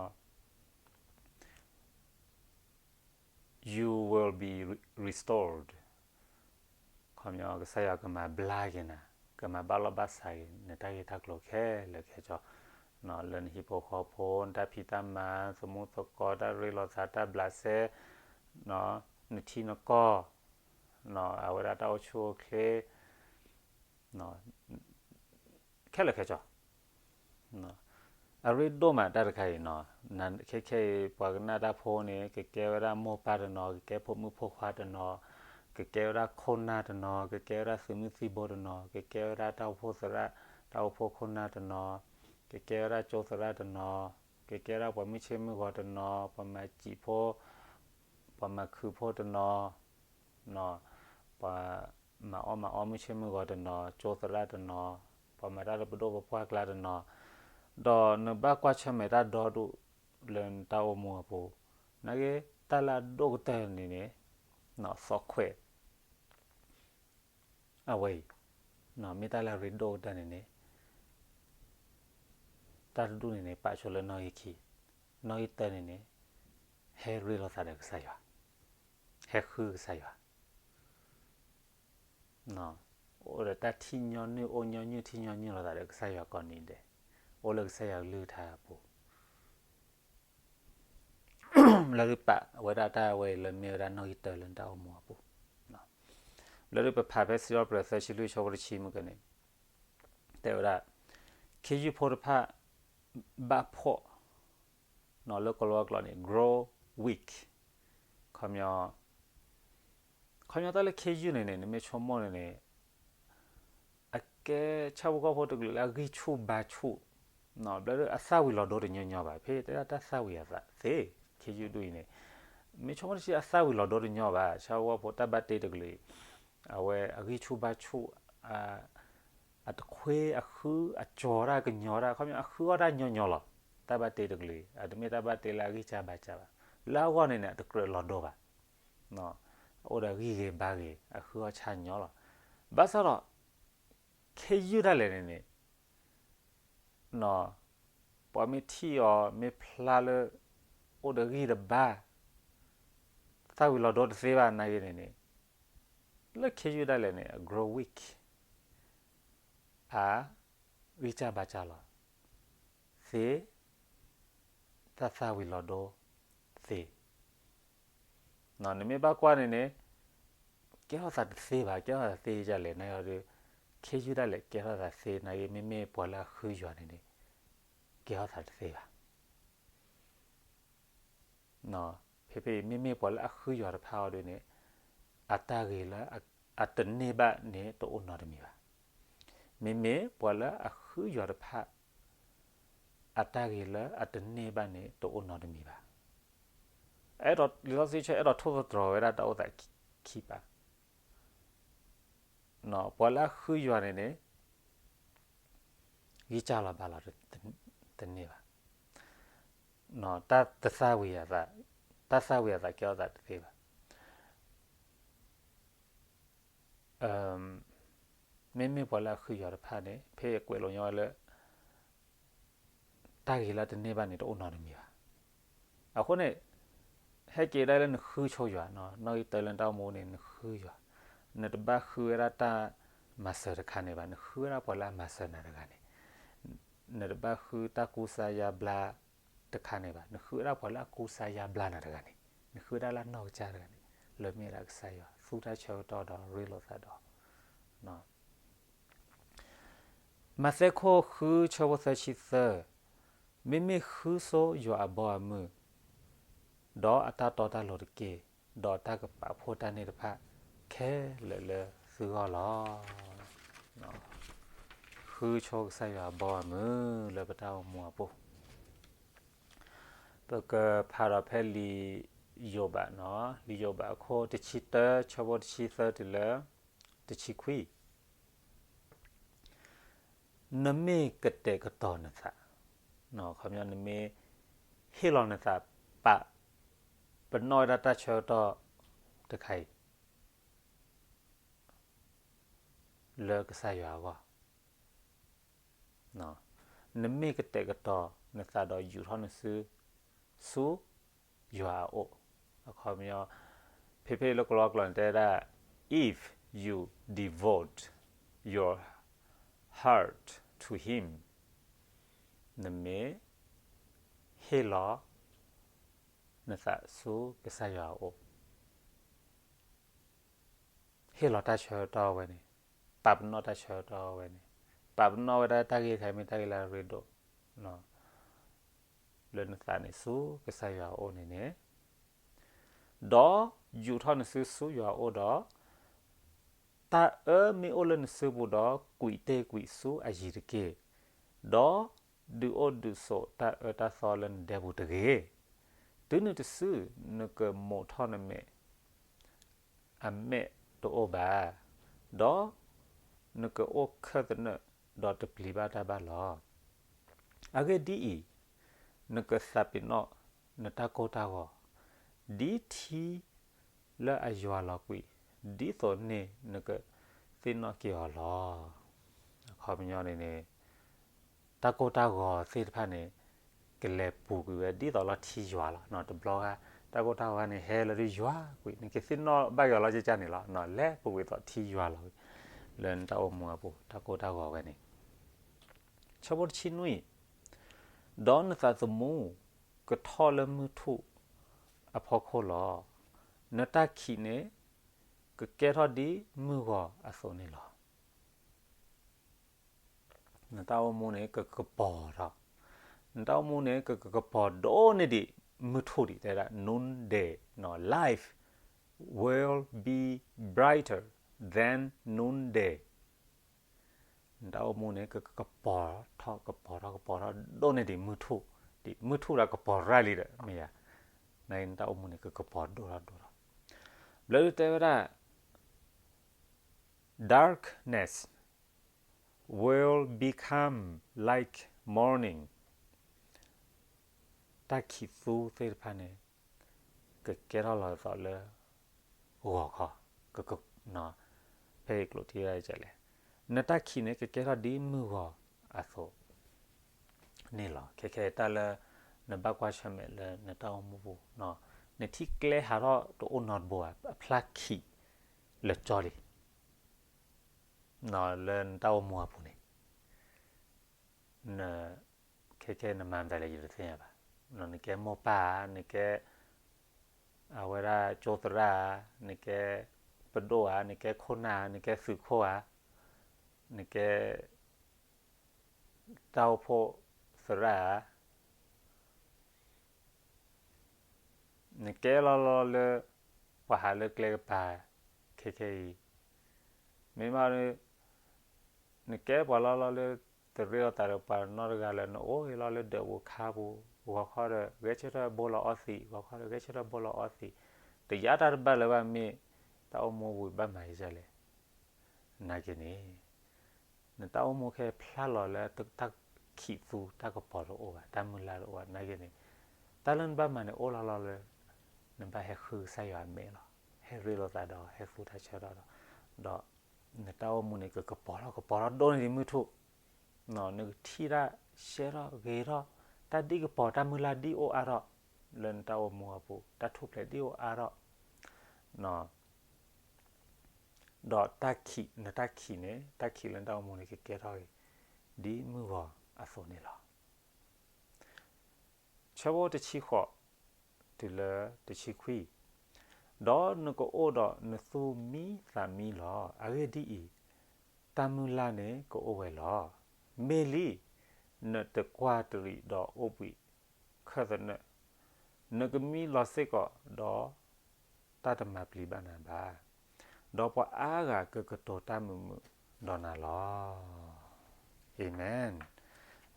you will be restored, ခီပညီ ကစၢ်ယွၤကမၤဘျါက့ၤနၤ, ကမၤဘၣ်လီၢ်ဘၣ်စးက့ၤ နတၢ်ဂ့ၢ်တၢ်ကျိၤခဲလၢာ်ခဲဆ့, လၢနဟံၣ်ဖိဃီဖိ နတၢ်ဖံးတၢ်မၤ သမူသကိး တၢ်ရ့လိာ်သး တၢ်ဘျးစဲ နထံနကီၢ် အဝဲဒၣ်တၢ်အိၣ်ဆူၣ်အိၣ်ချ့ ခဲလၢာ်ခဲဆ့, အရ့ဒိၣ်မးတၢ်တခါအံၤနီၤ, ခဲခဲအံၤ ပှၤကနၣ်တၢ်ဖိန့ၣ် ကကဲဝဲဒၣ်မိၢ်ပၢ်တနီၤ, ကကဲဖိမုၣ်ဖိခွါတနီၤ, ကကဲဝဲဒၣ်ခိၣ်နၢ်တနီၤ, ကကဲဝဲဒၣ်သုးမုၢ်သံၣ်ဘိတနီၤ, ကကဲဝဲဒၣ်တၢ်အိၣ်ဖှိၣ်သရၣ်, တၢ်အိၣ်ဖှိၣ်ခိၣ်နၢ်တနီၤ, ကကဲဝဲဒၣ်ကၠိသရၣ်တနီၤ, ကကဲဝဲဒၣ်ပှၤမုၢ်ဆ့မုၢ်ဂီၤတနီၤ, ပှၤမၤစံာ်ဖိ, ပှၤမၤခုးဖိတနီၤ, ပှၤ မၤအီၣ်မၤအီမုၢ်ဆ့မုၢ်ဂီၤတနီၤ, ကၠိသရၣ်တနီၤ, ပှၤမၤတၢ်လၢပဒိၣ်ပပှၢ်ကျါတနီၤ, ဒီးနဘၣ်ကွၢ်ဆၢၣ်မဲာ်တၢ်ဒီဒူၣ်လၢနတၢ်အိၣ်မူအပူၤ, နာ်က့ တၢ်လၢအဒိၣ်ကတၢၢ်န့ၣ်န့ၣ်, သီခွဲး အဝဲအံၤ, မ့ၢ်တၢ်လၢအရ့ဒိၣ်ကတၢၢ်န့ၣ်န့ၣ်, တၢ်တဒူၣ်န့ၣ်န့ၣ် ပာ်ဆိလၢနီၣ်ဂံၢ်ခံ, နီၣ်ဂံၢ်တၢန့ၣ်န့ၣ်, ဟဲရ့လိာ်သးဒီးကစၢ်ယွၤ, ဟဲဃုကစၢ်ယွၤ, အိၣ်ဒီးတၢ်ထံၣ်ညီနုၢ် အိၣ်ညီနုၢ်ထံၣ်ညီနုၢ်လိာ်သးဒီးကစၢ်ယွၤကိးနံၤဒဲး, အိၣ်လၢကစၢ်ယွၤကလုၢ်ကထါအပူၤ လၢဒုးပာ်ဝဲဒၣ်တၢ်ဝဲအံၤလၢမ့ၢ်ဝဲဒၣ်နီၣ်ဂံၢ်တၢလၢနတၢ်အိၣ်မူအပူၤ, လၢဒုးပဖးဖဲစံးထီၣ်ပတြၢၤသၢဆံလွံၢ်ဆၢဖိတဆံမုၢ်ကန့ၣ်, တဲဝဲဒၣ်, ခ့ယုၢ်ဖိတဖၣ် ဘၣ်ဖှီၣ်, လၢကလီကလီန့ၣ် grow weak, ခီပညီ ခီပညီတၢ်လၢခ့ယုၢ်န့ၣ်န့ၣ် နမ့ၢ်ဆိကမိၣ်န့ၣ်န့ၣ်, အကဲဆၣ်ဖိကီၢ်ဖိတကလုာ်လၢအဂံၢ်ဆူၣ်ဘါဆူၣ်, ဘျီဒုးအသၣ်ဝံၤလီၤဒိတညီညီဘၣ်, ဖဲတဲဒၣ်တၢ်သၣ်ဝံၤအသးသ့, ခ့ယုၢ်ဒူၣ်အံၤန့ၣ်, မ့ၢ်ဆိကမိၣ်တဆံးအသၣ်ဝံၤလီၤဒိတညီဘၣ်, ဆၣ်ဖိကီၢ်ဖိတၢ်ဘၣ်တ့တကလုာ်အံၤ, အဝဲအဂံၢ်ဆူၣ်ဘါဆူၣ်, အတခွ့အဃုအကၠီၤတၢ် ကညီၤတၢ် ခီပညီအဃုအီၣ်တၢ်ညီညီလီၤ, တၢ်ဘၣ်တ့တကလုာ်အံၤ အတမ့ၢ်တၢ်ဘၣ်တ့လၢအဂံၢ်စၢ်ဘါစၢ်ဘၣ်, လၢအဂီၢ်န့ၣ်န့ၣ် အတကြၢးလီၤဒိဘၣ် အိၣ်ဒီးဂံၢ်ဂ့ၤဘါဂ့ၤ အဃုအီၣ်ဆၣ်ညီလီၤ, ဘၣ်ဆၣ်ဒီး, ခ့ယုၢ်ဒၣ်လဲာ်န့ၣ်န့ၣ်, ပှၤမ့ၢ်ထံၣ်အီၤမ့ၢ်ဖျါလၢ, အိၣ်ဒီးဂံၢ်တဘါ, သၣ်ဝံၤလီၤဒိတသ့ဘၣ်နာ်ဂ့ၤန့ၣ်န့ၣ်, လၢခ့ယုၢ်ဒၣ်လဲာ်န့ၣ် အ grow weak, အ, ဂံၢ်စၢ်ဘါစၢ်လီၤ, သ့, တၢ်သၣ်ဝံၤလီၤဒိ, သ့ နမ့ၢ်ဘၣ်ကွၢ်န့ၣ်န့ၣ်, ကဲထီၣ်သးတသ့ဘၣ်, ကဲထီၣ်သးသ့ဒ်လဲၣ်န့ၣ်ဒီး, ခ့ယုၢ်ဒၣ်လဲာ်ကဲထီၣ်သးသ့နာ်ဂ့ၤ မ့မ့ၢ်ပှၤလၢအဃုယွၤန့ၣ်န့ၣ်, ကဲထီၣ်သးတသ့ဘၣ်. ဖဲဖဲအံၤ မ့မ့ၢ်ပှၤလၢအဃုယွၤတဖၣ်အီၤဒ်န့ၣ်, အတၢ်ဂ့ၤလၢအတန့ၢ်ဘၣ်န့ၣ်တအိၣ်နီတမံၤဘၣ်. မ့မ့ၢ်ပှၤလၢအဃုယွၤတဖၣ် အတၢ်ဂ့ၤလၢအတန့ၢ်ဘၣ်န့ၣ်တအိၣ်နီတမံၤဘၣ်. လံာ်စီဆှံဆၢအဲၣ်ဒိးထိၣ်သတြီၤဝဲဒၣ်တၢ်အိၣ်သးခံပာ်, ပှၤလၢအဃုယွၤန့ၣ်န့ၣ် ဂံၢ်စၢ်လီၤဘါလီၤတန့ၢ်ဘၣ်. တၢ်တသၣ်ဝံၤအသး, တၢ်သၣ်ဝံၤအသးကဲထီၣ်သးတသ့ဘၣ်. မ့မ့ၢ်ပှၤလၢအဃုယွၤတဖၣ်န့ၣ် ဖဲအကွဲးလိာ်ညီဝဲလၢ တၢ်ဂ့ၤလၢတန့ၢ်ဘၣ်န့ၣ်တအိၣ်နီတမံၤဘၣ်. အဃိန့ၣ် ဟဲက့ၤဒၣ်လၢနဃုဆိယွၤ, နီၣ်ဂံၢ်တၢလၢနတၢ်အိၣ်မူန့ၣ် နဃုယွၤ, နတဘၣ်ဃုဝဲဒၣ်တၢ်မၤစၢၤတခါန့ၣ်ဘၣ်, နဃုဝဲဒၣ်ပှၤလၢအမၤစၢၤနၤတဂၤန့ၣ်, နတဘၣ်ဃုတၢ်ကူစါယါဘျါတခါန့ၣ်ဘၣ်, နဃုဝဲဒၣ်ပှၤလၢအကူစါယါဘျါနၤတဂၤန့ၣ်, နဃုဝဲဒၣ်လၢအနီၢ်ကစၢ်တဂၤန့ၣ်, လၢမ့ၢ်ဒၣ်ကစၢ်ယွၤ, သူတၢ်ဆၢကတီၢ်ဒီးရ့လိာ်သးဒီး မးသဲခိၣ်ဃုဆၢဖိသၢဆံသၢ, မ့မ့ၢ်ဃုဆိယွၤအဘီအမုၢ်, ဒီးအတၢ်တီတၢ်လိၤတက့ၢ်, ဒီးတၢ်ကပာ်ဖှိၣ်တၢ်န့ၢ်တဖၣ်ခဲလၢာ်လၢသုဂီၢ်လီၤ. ဃုဆိကစၢ်ယွၤအဘီအမုၢ်လၢပတၢ်အိၣ်မူအပူၤ, ပကဖးဒီးဖဲလံာ်ယိၤဘး, လံာ်ယိၤဘးအခိၣ်တဆံတၢဆၢဖိတဆံသၢတုၤလၢတဆံခွံ နမ့ၢ်ကတဲာ်ကတီၤနသး, ခီပညီနမ့ၢ်ဟ့ၣ်လီၤနသး ပာ်ပနီၣ်ဝဲဒၣ်တၢ်ဆၢကတီၢ်တခါအံၤ လၢကစၢ်ယွၤအဂီၢ်, နမ့ၢ်ကတဲာ်ကတီၤနသးဒီးယူာ်ထီၣ်နစု ဆူယွၤအအိၣ်, အခီပညီ, ဖဲဖဲလၢကလီကလီန့ၣ်တဲဝဲဒၣ်, if you devote your heart to him, နမ့ၢ်ဟ့ၣ်လီၤနသးဆူကစၢ်ယွၤအအိၣ် ဟ့ၣ်လီၤတၢ်ဆၢကတီၢ်ဝဲန့ၣ်, ပာ်ပနီၣ်တၢ်ဆၢကတီၢ်ဝဲန့ၣ်, ပာ်ပနီၣ်ဝဲဒၣ်တၢ်ဂ့ၢ်တခါအံၤမ့ၢ်တၢ်ဂ့ၢ်လၢအရ့ဒိၣ် လၢနသးန့ၣ်ဆူကစၢ်ယွၤအအိၣ်န့ၣ်န့ၣ်, ဒီးယူာ်ထီၣ်နစုဆူယွၤအအိၣ်ဒီး, တၢ်အၢမ့ၢ်အိၣ်လၢနစုပူၤဒီး ကွံာ်တ့ၢ်ကွံာ်ဆူအယံၤတက့ၢ်. ဒီးဒုးအိၣ်ဒုးဆိးတၢ်အၢတၢ်သီလၢနဒဲပူၤတဂ့ၤ. တုၤနုၤတစု နကမိးထီၣ်နမဲာ် အမဲာ်တအိၣ်ဘၣ်. ဒီးနကအိၣ်ခၢၣ်သနၢၣ်ဒီးတပျံၤဘၣ်တၢ်ဘၣ်လီၤ. အဂ့ၢ်ဒ်အံၤ, နကသးပ့ၤနီၣ်နတၢ်ကိၢ်တၢ်ဂီၤ ဒ်ထံလၢအယွၤလီၤကွံာ်, ဒ်သိးန့ၣ်နကသ့ၣ်နီၣ်က့ၤအီၤလီၤ. အခီပညီန့ၣ်န့ၣ် တၢ်ကိၢ်တၢ်ဂီၤသ့ၣ်တဖၣ်န့ၣ် ကလဲၤပူၤကွံာ်ဝဲဒ်သိးလီၤထံယွၤလီၤ. တဘျီဂၤ တၢ်ကိၢ်တၢ်ဂီၤန့ၣ် ဟဲလီၤဒုးယွၤကွံာ် နကသ့ၣ်နီၣ်ဘၣ်က့ၤအီၤလီၤကကန့ၣ်လီၤ. လဲၤပူၤကွံာ်သိးထံယွၤလီၤ လၢနတၢ်အိၣ်မူအပူၤ တၢ်ကိၢ်တၢ်ဂီၤဝဲန့ၣ်. ဆၢဖိတဆံနွံ, ဒီးနသးသမူကထီၣ်လၢမုၢ်ထူၣ်အဖီခိၣ်လီၤ. နတၢ်ခံးန့ၣ် ကကဲထီၣ်ဒ်မုၢ်ဂီၤအသိးန့ၣ်လီၤ. နတၢ်အိၣ်မူန့ၣ် ကကပီၤထီၣ်, နတၢ်အိၣ်မူန့ၣ် ကကပီၤဒိၣ်န့ၢ်ဒံးမုၢ်ထူၣ်ဒံး တဲဒၣ် noonday, life will be brighter than noonday. နတၢ်အိၣ်မူန့ၣ် ကကပီၤထီၣ် ကပီၤထီၣ် ကပီၤထီၣ်ဒိၣ်န့ၢ်ဒံးမုၢ်ထူၣ်, ဒ်မုၢ်ထူၣ်ဒီးကပီၤရၤလံဒီး မ့ၢ်ယၤ, နတၢ်အိၣ်မူန့ၣ် ကကပီၤဒိၣ်ထီၣ်ဒိၣ်ထီၣ်, ဘျၢဒုတဲဝဲဒၣ် darkness will become like morning. တၢ်ခံးသူသ့ၣ်တဖၣ်န့ၣ် ကကဲထီၣ်လီၤသိးလၢ ဂီၤခီ, ဖဲအံၤကျိးထံၣ်ဝဲဒ်လဲၣ်, နတၢ်ခံးန့ၣ် ကကဲထီၣ်ဒ်မုၢ်ဂီၤအသိးန့ၣ်လီၤ. ခဲခဲအံၤတၢ်လၢ နဘၣ်ကွၢ်ဆၢၣ်မဲာ်လၢနတၢ်အိၣ်မူပူၤ, နထံၣ်ကျဲဟးထီၣ်တအိၣ်နီတဘိဘၣ်, အဖျါခံးလၢာ်ကၠီလံ လၢနတၢ်အိၣ်မူအပူၤန့ၣ်, န, ခဲခဲနမၤမတၤလဲၣ်ယတသ့ၣ်ညါဘၣ်, နကဲမိၢ်ပၢ်ဧါ, နကဲ အဝဲဒၣ်ကၠိသရၣ်ဧါ, နကဲပဒိၣ်ဧါ, နကဲခိၣ်နၢ်, နကဲသုးခိၣ်ဧါ, နကဲ တၢ်အိၣ်ဖှိၣ်သရၣ်ဧါ, နကဲလီၤလီၤလၢ ပှၤဟးလၢကျဲကပၤ ခဲခဲအံၤ, မ့ၢ်မး နကဲပှၤလီၤလီၤလၢ တရ့လိာ်သးဒီးပှၤနီတဂၤလၢနအိၣ်ဂ့ၤလီၤလၢဒၢးပူၤခါပူၤ, ဂီၤခီဒီး ဂဲၤဆၢထၢၣ်ဘိလီၤအီသံး, ဂီၤခီဒီး ဂဲၤဆၢထၢၣ်ဘိလီၤအီသံး, တယါတၢ်တဘၣ်လၢၤဘၣ်မ့ၢ် တၢ်အိၣ်မူဝံၤဘၣ်မၤယလဲၣ် နာ်က့န့ၣ်, နတၢ်အိၣ်မူခဲဖျါလီၤလၢတၢ်ခံးသူတၢ်ကပီၤတအိၣ်ဘၣ်, တၢ်မုၢ်လၢ်တအိၣ်ဘၣ်နာ်က့န့ၣ်, တၢ်လၢနဘၣ်မၤန့ၣ်အိၣ်လီၤလီၤလၢ နဘၣ်ဟဲဃုကစၢ်ယွၤအမဲာ်လီၤ. ဟဲရ့လိာ်သးဒီး ဟဲသူတၢ်ဆၢကတီၢ်ဒီး, ဒီးနတၢ်အိၣ်မူန့ၣ် ကကပီၤထီၣ်ကပီၤထီၣ်ဒိၣ်န့ၢ်ဒံးမုၢ်ထူၣ်, နကထံၣ်တၢ်ရှဲထီၣ်ဂ့ၤထီၣ်, တၢ်ဒ်ကပီၤ တၢ်မုၢ်လၢ်ဒ်အိၣ်အါထီၣ်, လၢနတၢ်အိၣ်မူအပူၤ တၢ်ထူၣ်ဖျဲးဒ်အိၣ်အါထီၣ်, ဒီးတၢ်ခံး, နတၢ်ခံးန့ၣ်, တၢ်ခံးလၢနတၢ်အိၣ်မူန့ၣ် ကကဲထီၣ်ဂ့ၤ ဒ်မုၢ်ဂီၤအသိးန့ၣ်လီၤ. ဆၢဖိတဆံဃိး တုၤလၢတဆံခွံ, ဒီးနကအိၣ်ဒီးနသူၣ်မံသးမံလီၤ. အဂ့ၢ်ဒ်အံၤ, တၢ်မုၢ်လၢ်န့ၣ်ကအိၣ်ဝဲလီၤ. မ့ၢ်လံ, နတကွၢ်တရံးဒီးအိၣ်ဘှံးခၢၣ်သနၢၣ်, နကမံလီၤစ့ၢ်ကီးဒီး တၢ်တမၤပျံၤဘၣ်နၤဘၣ်, ဒီးပှၤအါဂၤကကတိၤတၢ်မုာ်မုာ်ဒီးနၤလီၤ. အၤမ့ၣ်.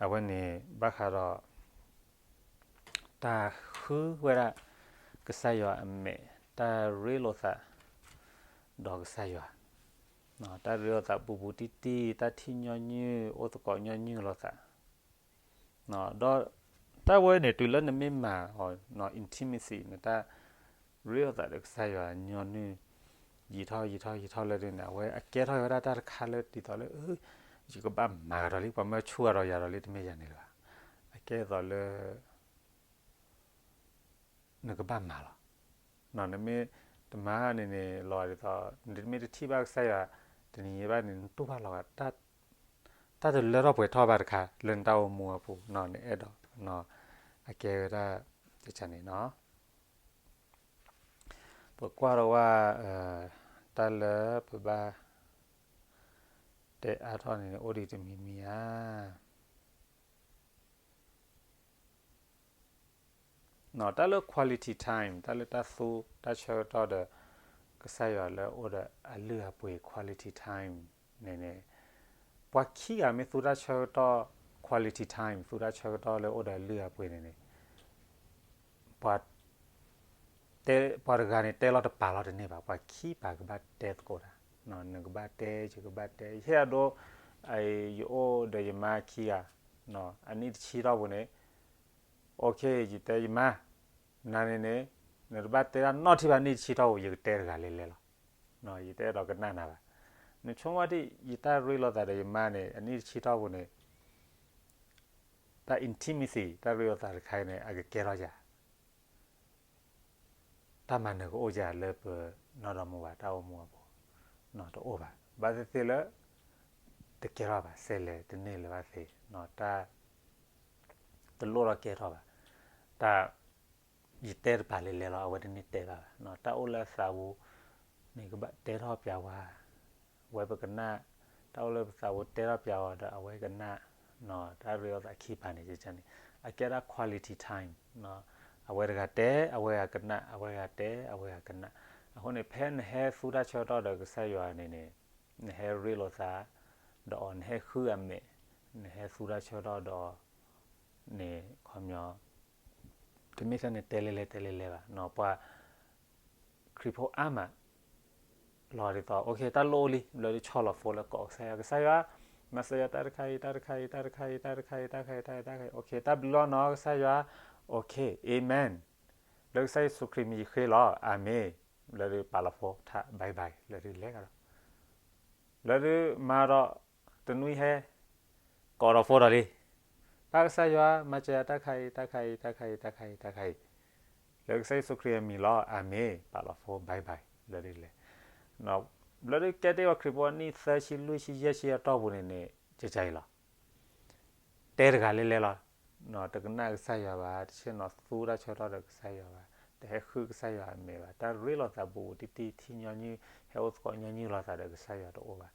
အဝဲန့ၣ်ဘၣ်ဃးဒီး တၢ်ဃုဝဲဒၣ် ကစၢ်ယွၤအမဲာ်, တၢ်ရ့လိာ်သးဒီးကစၢ်ယွၤ, တၢ်ရ့လိာ်သးပူၤပူၤတံၢ်တံၢ်, တၢ်ထံၣ်ညီနုၢ်, အိၣ်သကိးညီနုၢ်လိာ်သး ဒီးတၢ်ဝဲန့ၣ် တုၤလၢနမ့ၢ်မၤအီၤ intimacy နတၢ်ရ့လိာ်သးဒီးကစၢ်ယွၤညီနုၢ် ယံာ်ထီၣ်ယံာ်ထီၣ်ယံာ်ထီၣ်လၢဒ်န့ၣ် အဝဲအကဲထီၣ်ဝဲဒၣ်တၢ်တခါလၢဒ်သိးလၢ ယကဘၣ်မၤကဒီးလံ, ပှၤမၢဆူၣ်ကဒီးယၤဒီးလံ တမ့ၢ်ယၤန့ၣ်လၢၤဘၣ်. အကဲသိးလၢ နကဘၣ်မၤလီၤ. နမ့ၢ်တမၤန့ၣ်န့ၣ် လီၤဒ်သိး နမ့ၢ်တထံၣ်ဘၣ်ကစၢ်ယွၤ တနံၤညါဘၣ်န့ၣ် နတူၢ်ဘၣ်လီၤဂာ် တၢ်တလၢထီၣ်ပှဲၤထီၣ်ဘၣ်တခါ လၢနတၢ်အိၣ်မူအပူၤ နအဲၣ်ဒိး အကဲဝဲဒၣ်တၢ်န့ၣ်နီၤ. ပကွၢ်ဒီးဝဲ တၢ်လၢပဘၣ်တဲအါထီၣ်န့ၣ် အိၣ်ဒံးတမံၤမံၤဧါ. တၢ်လၢ quality time တၢ်လၢတၢ်သူတၢ်ဆၢကတီၢ်ဒီး ကစၢ်ယွၤလၢအိၣ်ဒီးအလုၢ်အပှ့ၤ quality time န့ၣ်န့ၣ် ပှၤခံဂၤမ့ၢ်သူတၢ်ဆၢကတီၢ် quality time သူတၢ်ဆၢကတီၢ်လၢအိၣ်ဒီးအလုၢ်အပှ့ၤန့ၣ်န့ၣ် ပှၤ ပှၤတဂၤန့ၣ် တဲလီၤတပာ်လီၤတန့ၢ်ဘၣ်, ပှၤခံပာ်ကဘၣ်တဲသကိးတၢ် နကဘၣ်တဲ ယကဘၣ်တဲ ယဟ့ၣ်အဒိ ယအိၣ်ဒီးယမါခံဂၤ အနံၣ်တဆံတီၢ်ပူၤန့ၣ် okay ယတဲယမါ နၤန့ၣ်န့ၣ် နတဘၣ်တဲတၢ်နီတထံၣ်ဘၣ် နံၣ်တဆံတီၢ်ပူၤ ယကတဲတဂၤလဲၤလဲၤလီၤ. ယတအဲၣ်ဒိးကနၣ်နၤဘၣ်. နဆိကမိၣ်ဒ် ယတၢ်ရ့လိာ်သးဒီးယမါန့ၣ် အနံၣ်တဆံတီၢ်ပူၤန့ၣ် တၢ် intimacy တၢ်ရ့လိာ်သးတခါအံၤန့ၣ် အကကဲထီၣ်ယၤ တၢ်မၤနၢၤကအိၣ်ယၤလၢပနီၢ်ဒီမါဝၤတၢ်အိၣ်မူအပူၤ တအိၣ်ဘၣ်. ဘၣ်သ့ၣ်သ့ၣ်လၢ တကဲထီၣ်ဘၣ် စဲးလဲၤတန့ၢ်လၢၤဘၣ်သ့ တၢ် တလိၣ်ထီၣ်ကဲထီၣ်ဘၣ်. တၢ် ယတဲတပာ်လဲၤလဲၤလီၤ အဝဲတန့ၢ်တဲဘၣ်ဘၣ်. တၢ်အိၣ်လၢအသးပူၤန့ၣ် ကဘၣ်တဲထီၣ်ပျးဝဲ အဝဲပကနၣ်, တၢ်အိၣ်လၢပသးပူၤတဲထီၣ်ပျးအီၤဒီးအဝဲကနၣ်, တၢ်ရ့လိာ်သးခံပၤန့ၣ် န့ၣ် အကဲဒၣ် quality time, အဝဲတဂၤတဲ အဝဲဂၤကနၣ်, အဝဲဂၤတဲ အဝဲဂၤကနၣ်. အဃိန့ၣ် ဖဲနဟဲသူတၢ်ဆၢကတီၢ်ဒီးကစၢ်ယွၤန့ၣ်န့ၣ် နဟဲရ့လိာ်သးဒီးအီၤ, နဟဲဃုအမဲာ်, နဟဲသူတၢ်ဆၢကတီၢ်ဒီးအီၤန့ၣ် ခီပညီ တမ့ၢ်ထဲန့ၣ် တဲလဲၤလဲၤ တဲလဲၤလဲၤဘၣ်. ပှၤခရံာ်ဖိအါမး လီၤဒ်သိး okay တၢ်လိၣ်အိၣ်လံ ဘျီဒုးဆီၣ်လီၤ phone လၢကိးကစၢ်ယွၤ, ကစၢ်ယွၤ, မၤစၢၤယၤတၢ်တခါအံၤ တၢ်တခါအံၤ တၢ်တခါအံၤ တၢ်တခါအံၤ တၢ်တခါအံၤ တၢ်တခါအံၤ okay တၢ်ဘျုးလီၤနီၤ ကစၢ်ယွၤ, okay amen လၢကစၢ်ယ့ၣ်ၡူးခရံာ်မံၤယဃ့လီၤ အၤမ့ၣ်. ဘျီဒုးပာ်လီၤ phone ထး bye bye ဘျီဒုးလဲၤကဒီး ဘျီဒုးမၤဒီး တနွံဟဲ ကိးဒီး phone ဒီးလံ, ပၢ်ကစၢ်ယွၤ မၤစၢၤယၤတၢ်တခါအံၤ တၢ်တခါအံၤ တၢ်တခါအံၤ တၢ်တခါအံၤ တၢ်တခါအံၤ, လၢကစၢ်ယ့ၣ်ၡူးခရံာ်အမံၤလီၤ အၤမ့ၣ်. ပာ်လီၤ phone bye bye ဘျီဒုးလဲၤ. ဘျီဒုးကဲတ့ၢ်ဝဲခရံာ်ဖိအနံၣ်သၢဆံလွံၢ်ဆံယဲၢ်ဆံအတီၢ်ပူၤန့ၣ်န့ၣ် ကကါအံၤလီၤ. တဲတဂၤလဲၤလဲၤလီၤ. တကနၣ်ကစၢ်ယွၤဘၣ်, တဆ့ၣ်နီၤသူတၢ်ဆၢကတီၢ်ဒီးကစၢ်ယွၤဘၣ်, တဟဲဃုကစၢ်ယွၤအမဲာ်ဘၣ်, တၢ်ရ့လိာ်သးဘူးဘူးတံၢ်တံၢ် ထံၣ်ညီနုၢ် ဟဲအိၣ်သကိးညီနုၢ်လိာ်သးဒီးကစၢ်ယွၤတအိၣ်ဘၣ်.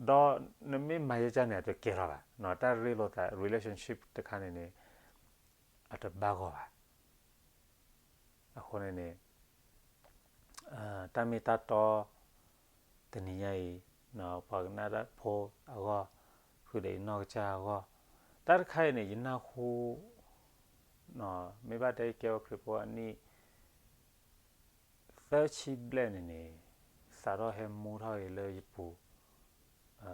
ဒီးနမ့ၢ်မၤယဲကၢန့ၣ် အတကဲထီၣ်ဘၣ်. တၢ်ရ့လိာ်သး relationship တခါန့ၣ်န့ၣ် အတဘၣ်ဂီၢ်ဘၣ်. အဃိန့ၣ်န့ၣ် တၢ်မ့ၢ်တၢ်တီ တနံၤညါအံၤ ပှၤကနၣ်တၢ်ဖိအဂီၢ်, ဃုာ်ဒီးယနီၢ်ကစၢ်အဂီၢ်, တၢ်တခါအံၤန့ၣ် ယနၢ်ဟူ, မ့ၢ်ဘၣ်တဲယကဲဝဲခရံာ်ဖိအနံၣ်သၢဆံဘျဲၣ်န့ၣ်န့ၣ် စးထီၣ်ဟဲမူထီၣ်က့ၤလၢယပူၤ,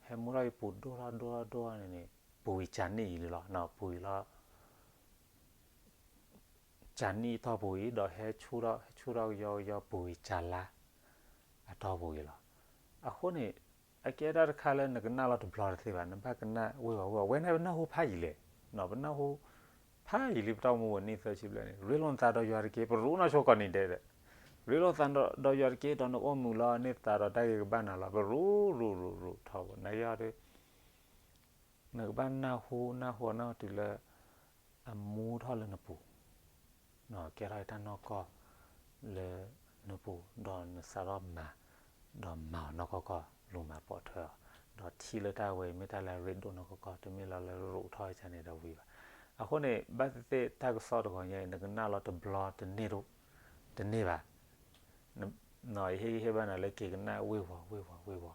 ဟဲမူထီၣ်က့ၤပူၤဒိၣ်ထီၣ်ဒိၣ်ထီၣ်ဒိၣ်ထီၣ်န့ၣ်န့ၣ် ပူၤအံၤကၢနံၣ်အံၤလီၤ, ပူၤအံၤလီၤ ကၢနံၣ်အတီၢ်ပူၤအံၤ ဒီးဟဲဆူၣ်ထီၣ် ဟဲဆူၣ်ထီၣ်ကယီကယီပူၤအံၤကၢလါအတီၢ်ပူၤအံၤလီၤ. အဃိန့ၣ် အကဲတၢ်တခါလၢနကနၣ်လီၤတဘျီတသ့ဘၣ်, နဘၣ်ကနၣ်ဝ့ၢ်ဝီၤဝ့ၢ်ဝီၤ, ဝဲန့ၣ်ပနၢ်ဟူဖးယံာ်လဲၣ်, ပနၢ်ဟူဖးယံာ်လံ ပတၢ်အိၣ်မူဝဲနံၣ်သၢဆံဘျဲၣ်န့ၣ် ရ့လိာ်နသးဒီးယွၤတက့ၢ်, ပရူးနီၢ်ဆိကိးနံၤဒဲးဒီး ရ့လိာ်နသးဒီးယွၤတက့ၢ်ဒီးနအိၣ်မုာ်လီၤန့ၢ်သးဒီးတၢ်ဂ့ၤကဘၣ်နၤလီၤ, ပရူးရူးရူးရူးထီဘိ, နကယီဒုး နကဘၣ်နၢ်ဟူ နၢ်ဟူနၢ်ဟူတုၤလၢ အမူထီၣ်လၢနပူၤ, ကဲထီၣ်တၢ်နီၢ်ကီၢ်လၢနပူၤ, ဒီးနစးထီၣ်မၤ, ဒီးမၤအီၤနီၢ်ကီၢ်ကီၢ် လူၤမၤပိာ်ထွဲအီၤ, ဒီးထံၣ်လၢတၢ်ဝဲအံၤမ့ၢ်တၢ်လၢအရ့ဒိၣ်နီၢ်ကီၢ်ကီၢ်, တမ့ၢ်လီၤလၢရူးထီၣ်ကန့ၣ်ဒီးဝံၤဘၣ်. အဃိန့ၣ် ဘၣ်သ့ၣ်သ့ၣ်တၢ်ကစီၣ်တဂီၤညါအံၤ နကနၣ်လီၤတဘျီတန့ၢ်, တန့ၢ်ဘၣ် ယဟ့ၣ်ဂံၢ်ဟ့ၣ်ဘါနၤလၢက့ၤကနၣ်ဝ့ၢ်ဝီၤဝ့ၢ်ဝီၤဝ့ၢ်ဝီၤ,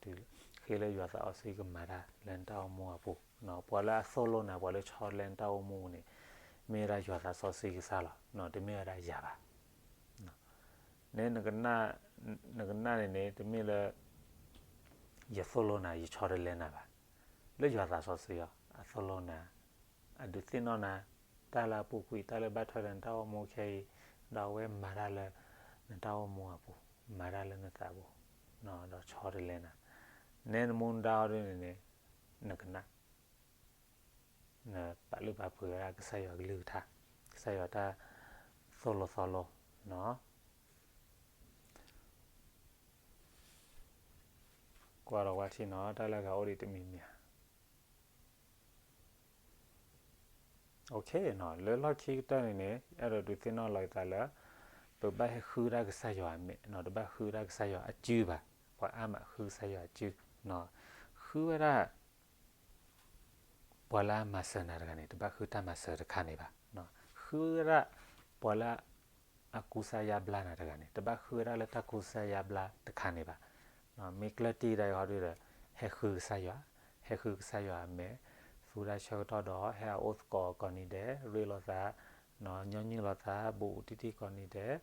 တုၤဃ့လၢယွၤသးစီဆှံကမၤတၢ်လၢနတၢ်အိၣ်မူအပူၤ, ပှၤလၢအသိၣ်လိနၤ ပှၤလၢဆီတလဲနတၢ်အိၣ်မူန့ၣ် မ့ၢ်ဝဲဒၣ်ယွၤသးစီဆှံကစၢ်လီၤ, တမ့ၢ်ဝဲဒၣ်ယၤဘၣ်. န့ၣ် နကနၣ်န့ၣ်န့ၣ် တမ့ၢ်လၢ ယသိၣ်လိနၤ ယဆီတလဲနၤဘၣ်, လၢယွၤသးစီဆှံအီၤ အသိၣ်လိနၤ, အဒုးသ့ၣ်နီၣ်နၤ တၢ်လၢအပူၤကွံာ် တၢ်လၢဘၣ်ထွဲဒီးနတၢ်အိၣ်မူခဲအံၤ, ဒီးအဝဲမၤတၢ်လၢနတၢ်အိၣ်မူအပူၤ, မၤတၢ်လၢနသးပူၤ, ဒီးဆီတလဲနၤ, နဲနမူနဒါအီၤဒ်န့ၣ်န့ၣ် နကနၣ် နပာ်လုၢ်ပာ်ပှ့ၤဝဲဒၣ်ကစၢ်ယွၤကလုၢ်ကထါ, ကစၢ်ယွၤတၢ်သိၣ်လိသီလိနီၤ. ကွၢ်ဒီးဝဲထံနီၤ တၢ်လၢဂၤအိၣ်ဒံးတမံၤမံၤဧါ. Okay နီၤ, လၢလီၢ်ခံကတၢၢ်န့ၣ်န့ၣ် အဲၣ်ဒိးဒုးသ့ၣ်နီၣ်လီၤက့ၤသးလၢ ပဘၣ်ဟဲဃုဒၣ်ကစၢ်ယွၤအမဲာ်နီၤ, တဘၣ်ဃုဒၣ်ကစၢ်ယွၤအစုဘၣ်, ပှၤအါမးဃုကစၢ်ယွၤအစုနီၤ, ဃုဝဲဒၣ် ပှၤလၢအမၤစၢၤနၤတဂၤန့ၣ် တဘၣ်ဃုတၢ်မၤစၢၤတခါန့ၣ်ဘၣ်. ဃုဝဲဒၣ်ပှၤလၢအကူစါယါဘျါနၤတဂၤန့ၣ် တဘၣ်ဃုဝဲဒၣ်လၢတၢ်ကူစါယါဘျါတခါန့ၣ်ဘၣ်. မ့ၢ်ကျၢၢ်တံၢ်ဒၣ်အီၤဒုဒီး ဟဲဃုကစၢ်ယွၤ, ဟဲဃုကစၢ်ယွၤအမဲာ်, သူတၢ်ဆၢကတီၢ်ဒီး ဟဲအအိၣ်သကိးကိးနံၤဒဲး, ရ့လိာ်သး, ညီနုၢ်လိာ်သး, ဘူးအူတံၢ်တံၢ်ကိးနံၤဒဲး,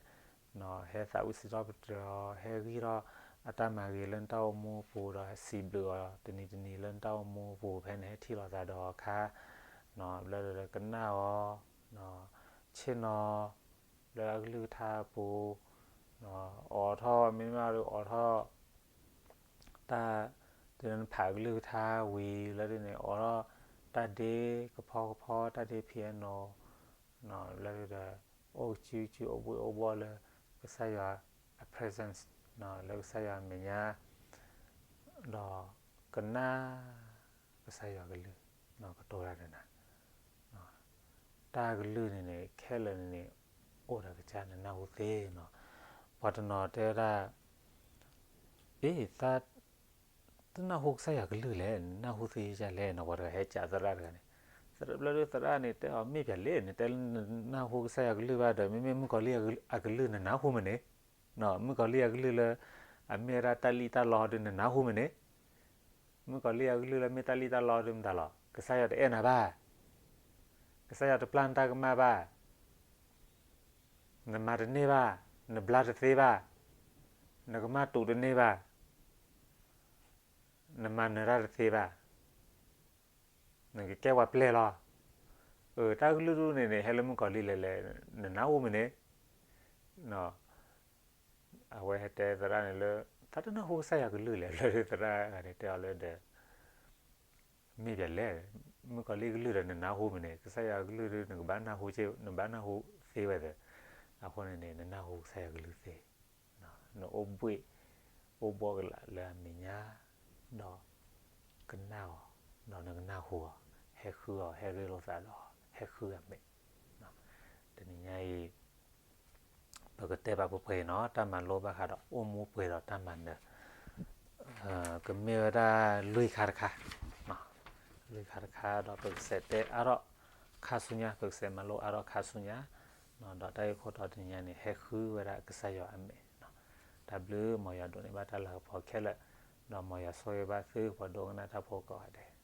ဟဲသးဝံၣ်စံးထီၣ်ပတြၢၤအီၤ, ဟဲဂံၢ်ထီၣ် အတၢ်မၤဂ့ၤလၢနတၢ်အိၣ်မူအပူၤ ဒီးဟဲစံးဘျုးအီၤတနံၤတနံၤလၢနတၢ်အိၣ်မူအပူၤ ဖဲနဟဲထံၣ်လိာ်သးဒီးအခါ, ဘျီဒီးကနၣ်အီၤ, ဆ့ၣ်နီၤ လၢအကလုၢ်ကထါအပူၤ, အိးထီၣ် မ့မ့ၢ်ဒီးအိးထီၣ် တၢ် တုၤနဖးကလုၢ်ကထါဝံၤ လၢဒ်န့ၣ် အိးထီၣ်တၢ်ဒ့ကဖီကဖီ တၢ်ဒ့ piano, လၢဒီး အိၣ်ကစုကစု အိၣ်ဘှ့ၣ်အိၣ်ဘှီၣ်လၢကစၢ်ယွၤအ presence, လၢကစၢ်ယွၤအမဲာ်ညါ, ဒီးကနၣ်ကစၢ်ယွၤကလုၢ်, ကတိၤတၢ်ဒီးနၤ, တၢ်ကလုၢ်န့ၣ်န့ၣ် ခဲလၢာ်န့ၣ်န့ၣ် အိၣ်ဒီးကစၢ် နနၢ်ဟူသ့နီၤ. ပှၤတနီၤတဲဝဲဒၣ် အ့ တနၢ်ဟူကစၢ်ယွၤကလုၢ်လဲၣ်, နနၢ်ဟူသ့ဒ်လဲၣ်နီၤ. ပှၤတဂၤဟဲကးသရၣ်တဂၤန့ၣ်, သရၣ်ဘျီဒီး သရၣ်န့ၣ် တဲအီၤ မ့ၢ်ပၠးလဲၣ် နတဲလၢနနၢ်ဟူကစၢ်ယွၤကလုၢ်ဘၣ်ဒီး မ့မ့ၢ်မုၣ်ကီၤလံၢ်အကလုၢ် နနၢ်ဟူမ့ၢ်န့ၣ်, မုၣ်ကီၤလံၢ်အကလုၢ်လၢ အမ့ၢ်ဝဲဒၣ်တၢ်လံၣ်တၢ်လီဒီး နနၢ်ဟူမ့ၢ်န့ၣ်, မုၣ်ကီၤလံၢ်အကလုၢ်လၢမ့ၢ်တၢ်လံၣ်တၢ်လီဒီး မတၤလီၤ. ကစၢ်ယွၤတအဲၣ်နၤဘၣ်, ကစၢ်ယွၤတပျၢ်နတၢ်ကမၣ်ဘၣ်, နမၤတန့ၢ်ဘၣ်, နဘျါတသ့ဘၣ်, နကမၣ်တူာ်တန့ၢ်ဘၣ်, နမၤနၢၤတၢ်တသ့ဘၣ်, နကကဲပှၤပျဲၢ်လီၤ. အၢ တၢ်ကလုၢ်ဒူၣ်န့ၣ်န့ၣ် ဟဲလၢမုၣ်ကီၤလံၢ်လဲၣ်လဲၣ်, နနၢ်ဟူမ့ၢ်န့ၣ်, အဝဲဟဲတဲသရၣ်န့ၣ်လၢ တၢ်တနၢ်ဟူကစၢ်ယွၤကလုၢ်လဲၣ်, ဘျီဒီးသရၣ်န့ၣ်တဲအီၤလၢဒီး မ့ၢ်ပၠးလဲၣ်, မုၣ်ကီၤလံၢ်ကလုၢ်ဒီး နနၢ်ဟူမ့ၢ်န့ၣ်, ကစၢ်ယွၤကလုၢ်ဒီး နကဘၣ်နၢ်ဟူ, နဘၣ်နၢ်ဟူသ့ဝဲသ့, အဃိန့ၣ်န့ၣ် နနၢ်ဟူကစၢ်ယွၤကလုၢ်သ့, နအိၣ်ဘှ့ၣ် အိၣ်ဘှီၣ်ကလာ်လၢအမဲာ်ညါ, ဒီးကနၣ်အီၤ, ဒီးနကနၢ်ဟူအီၤ, ဟဲဃုအီၤ, ဟဲရ့လိာ်သးဒီးအီၤ, ဟဲဃုအမဲာ်. တနံၤညါအံၤ ပကတဲဘၣ်ပှဲၤပှဲၤနီၤ, တၢ်မၤလိဘၣ်ဃးဒီး အိၣ်မူပှဲၤဒီးတၢ်မၤနၢၤ, ကမ့ၢ်ဝဲဒၣ်လွံၢ်ခါတခါ, လွံၢ်ခါတခါဒီး ပကစဲးတဲအါထီၣ်ခါဆူညါ, ပကစဲးမၤလိအါထီၣ်ခါဆူညါ, ဒီးတၢ်ဂ့ၢ်ခိၣ်တီတနံၤညါန့ၣ် ဟဲဃုဝဲဒၣ်ကစၢ်ယွၤအမဲာ်. တၢ်ဘျုး, မ်ယွၤဒိးန့ၢ်ဘၣ်တၢ်လၤကပီၤခဲလၢာ်, ဒီးမ်ယွၤဆိၣ်ဂ့ၤဘၣ်သုပှၤဒိကနၣ်တၢ်ဖိကိးဂၤဒဲး.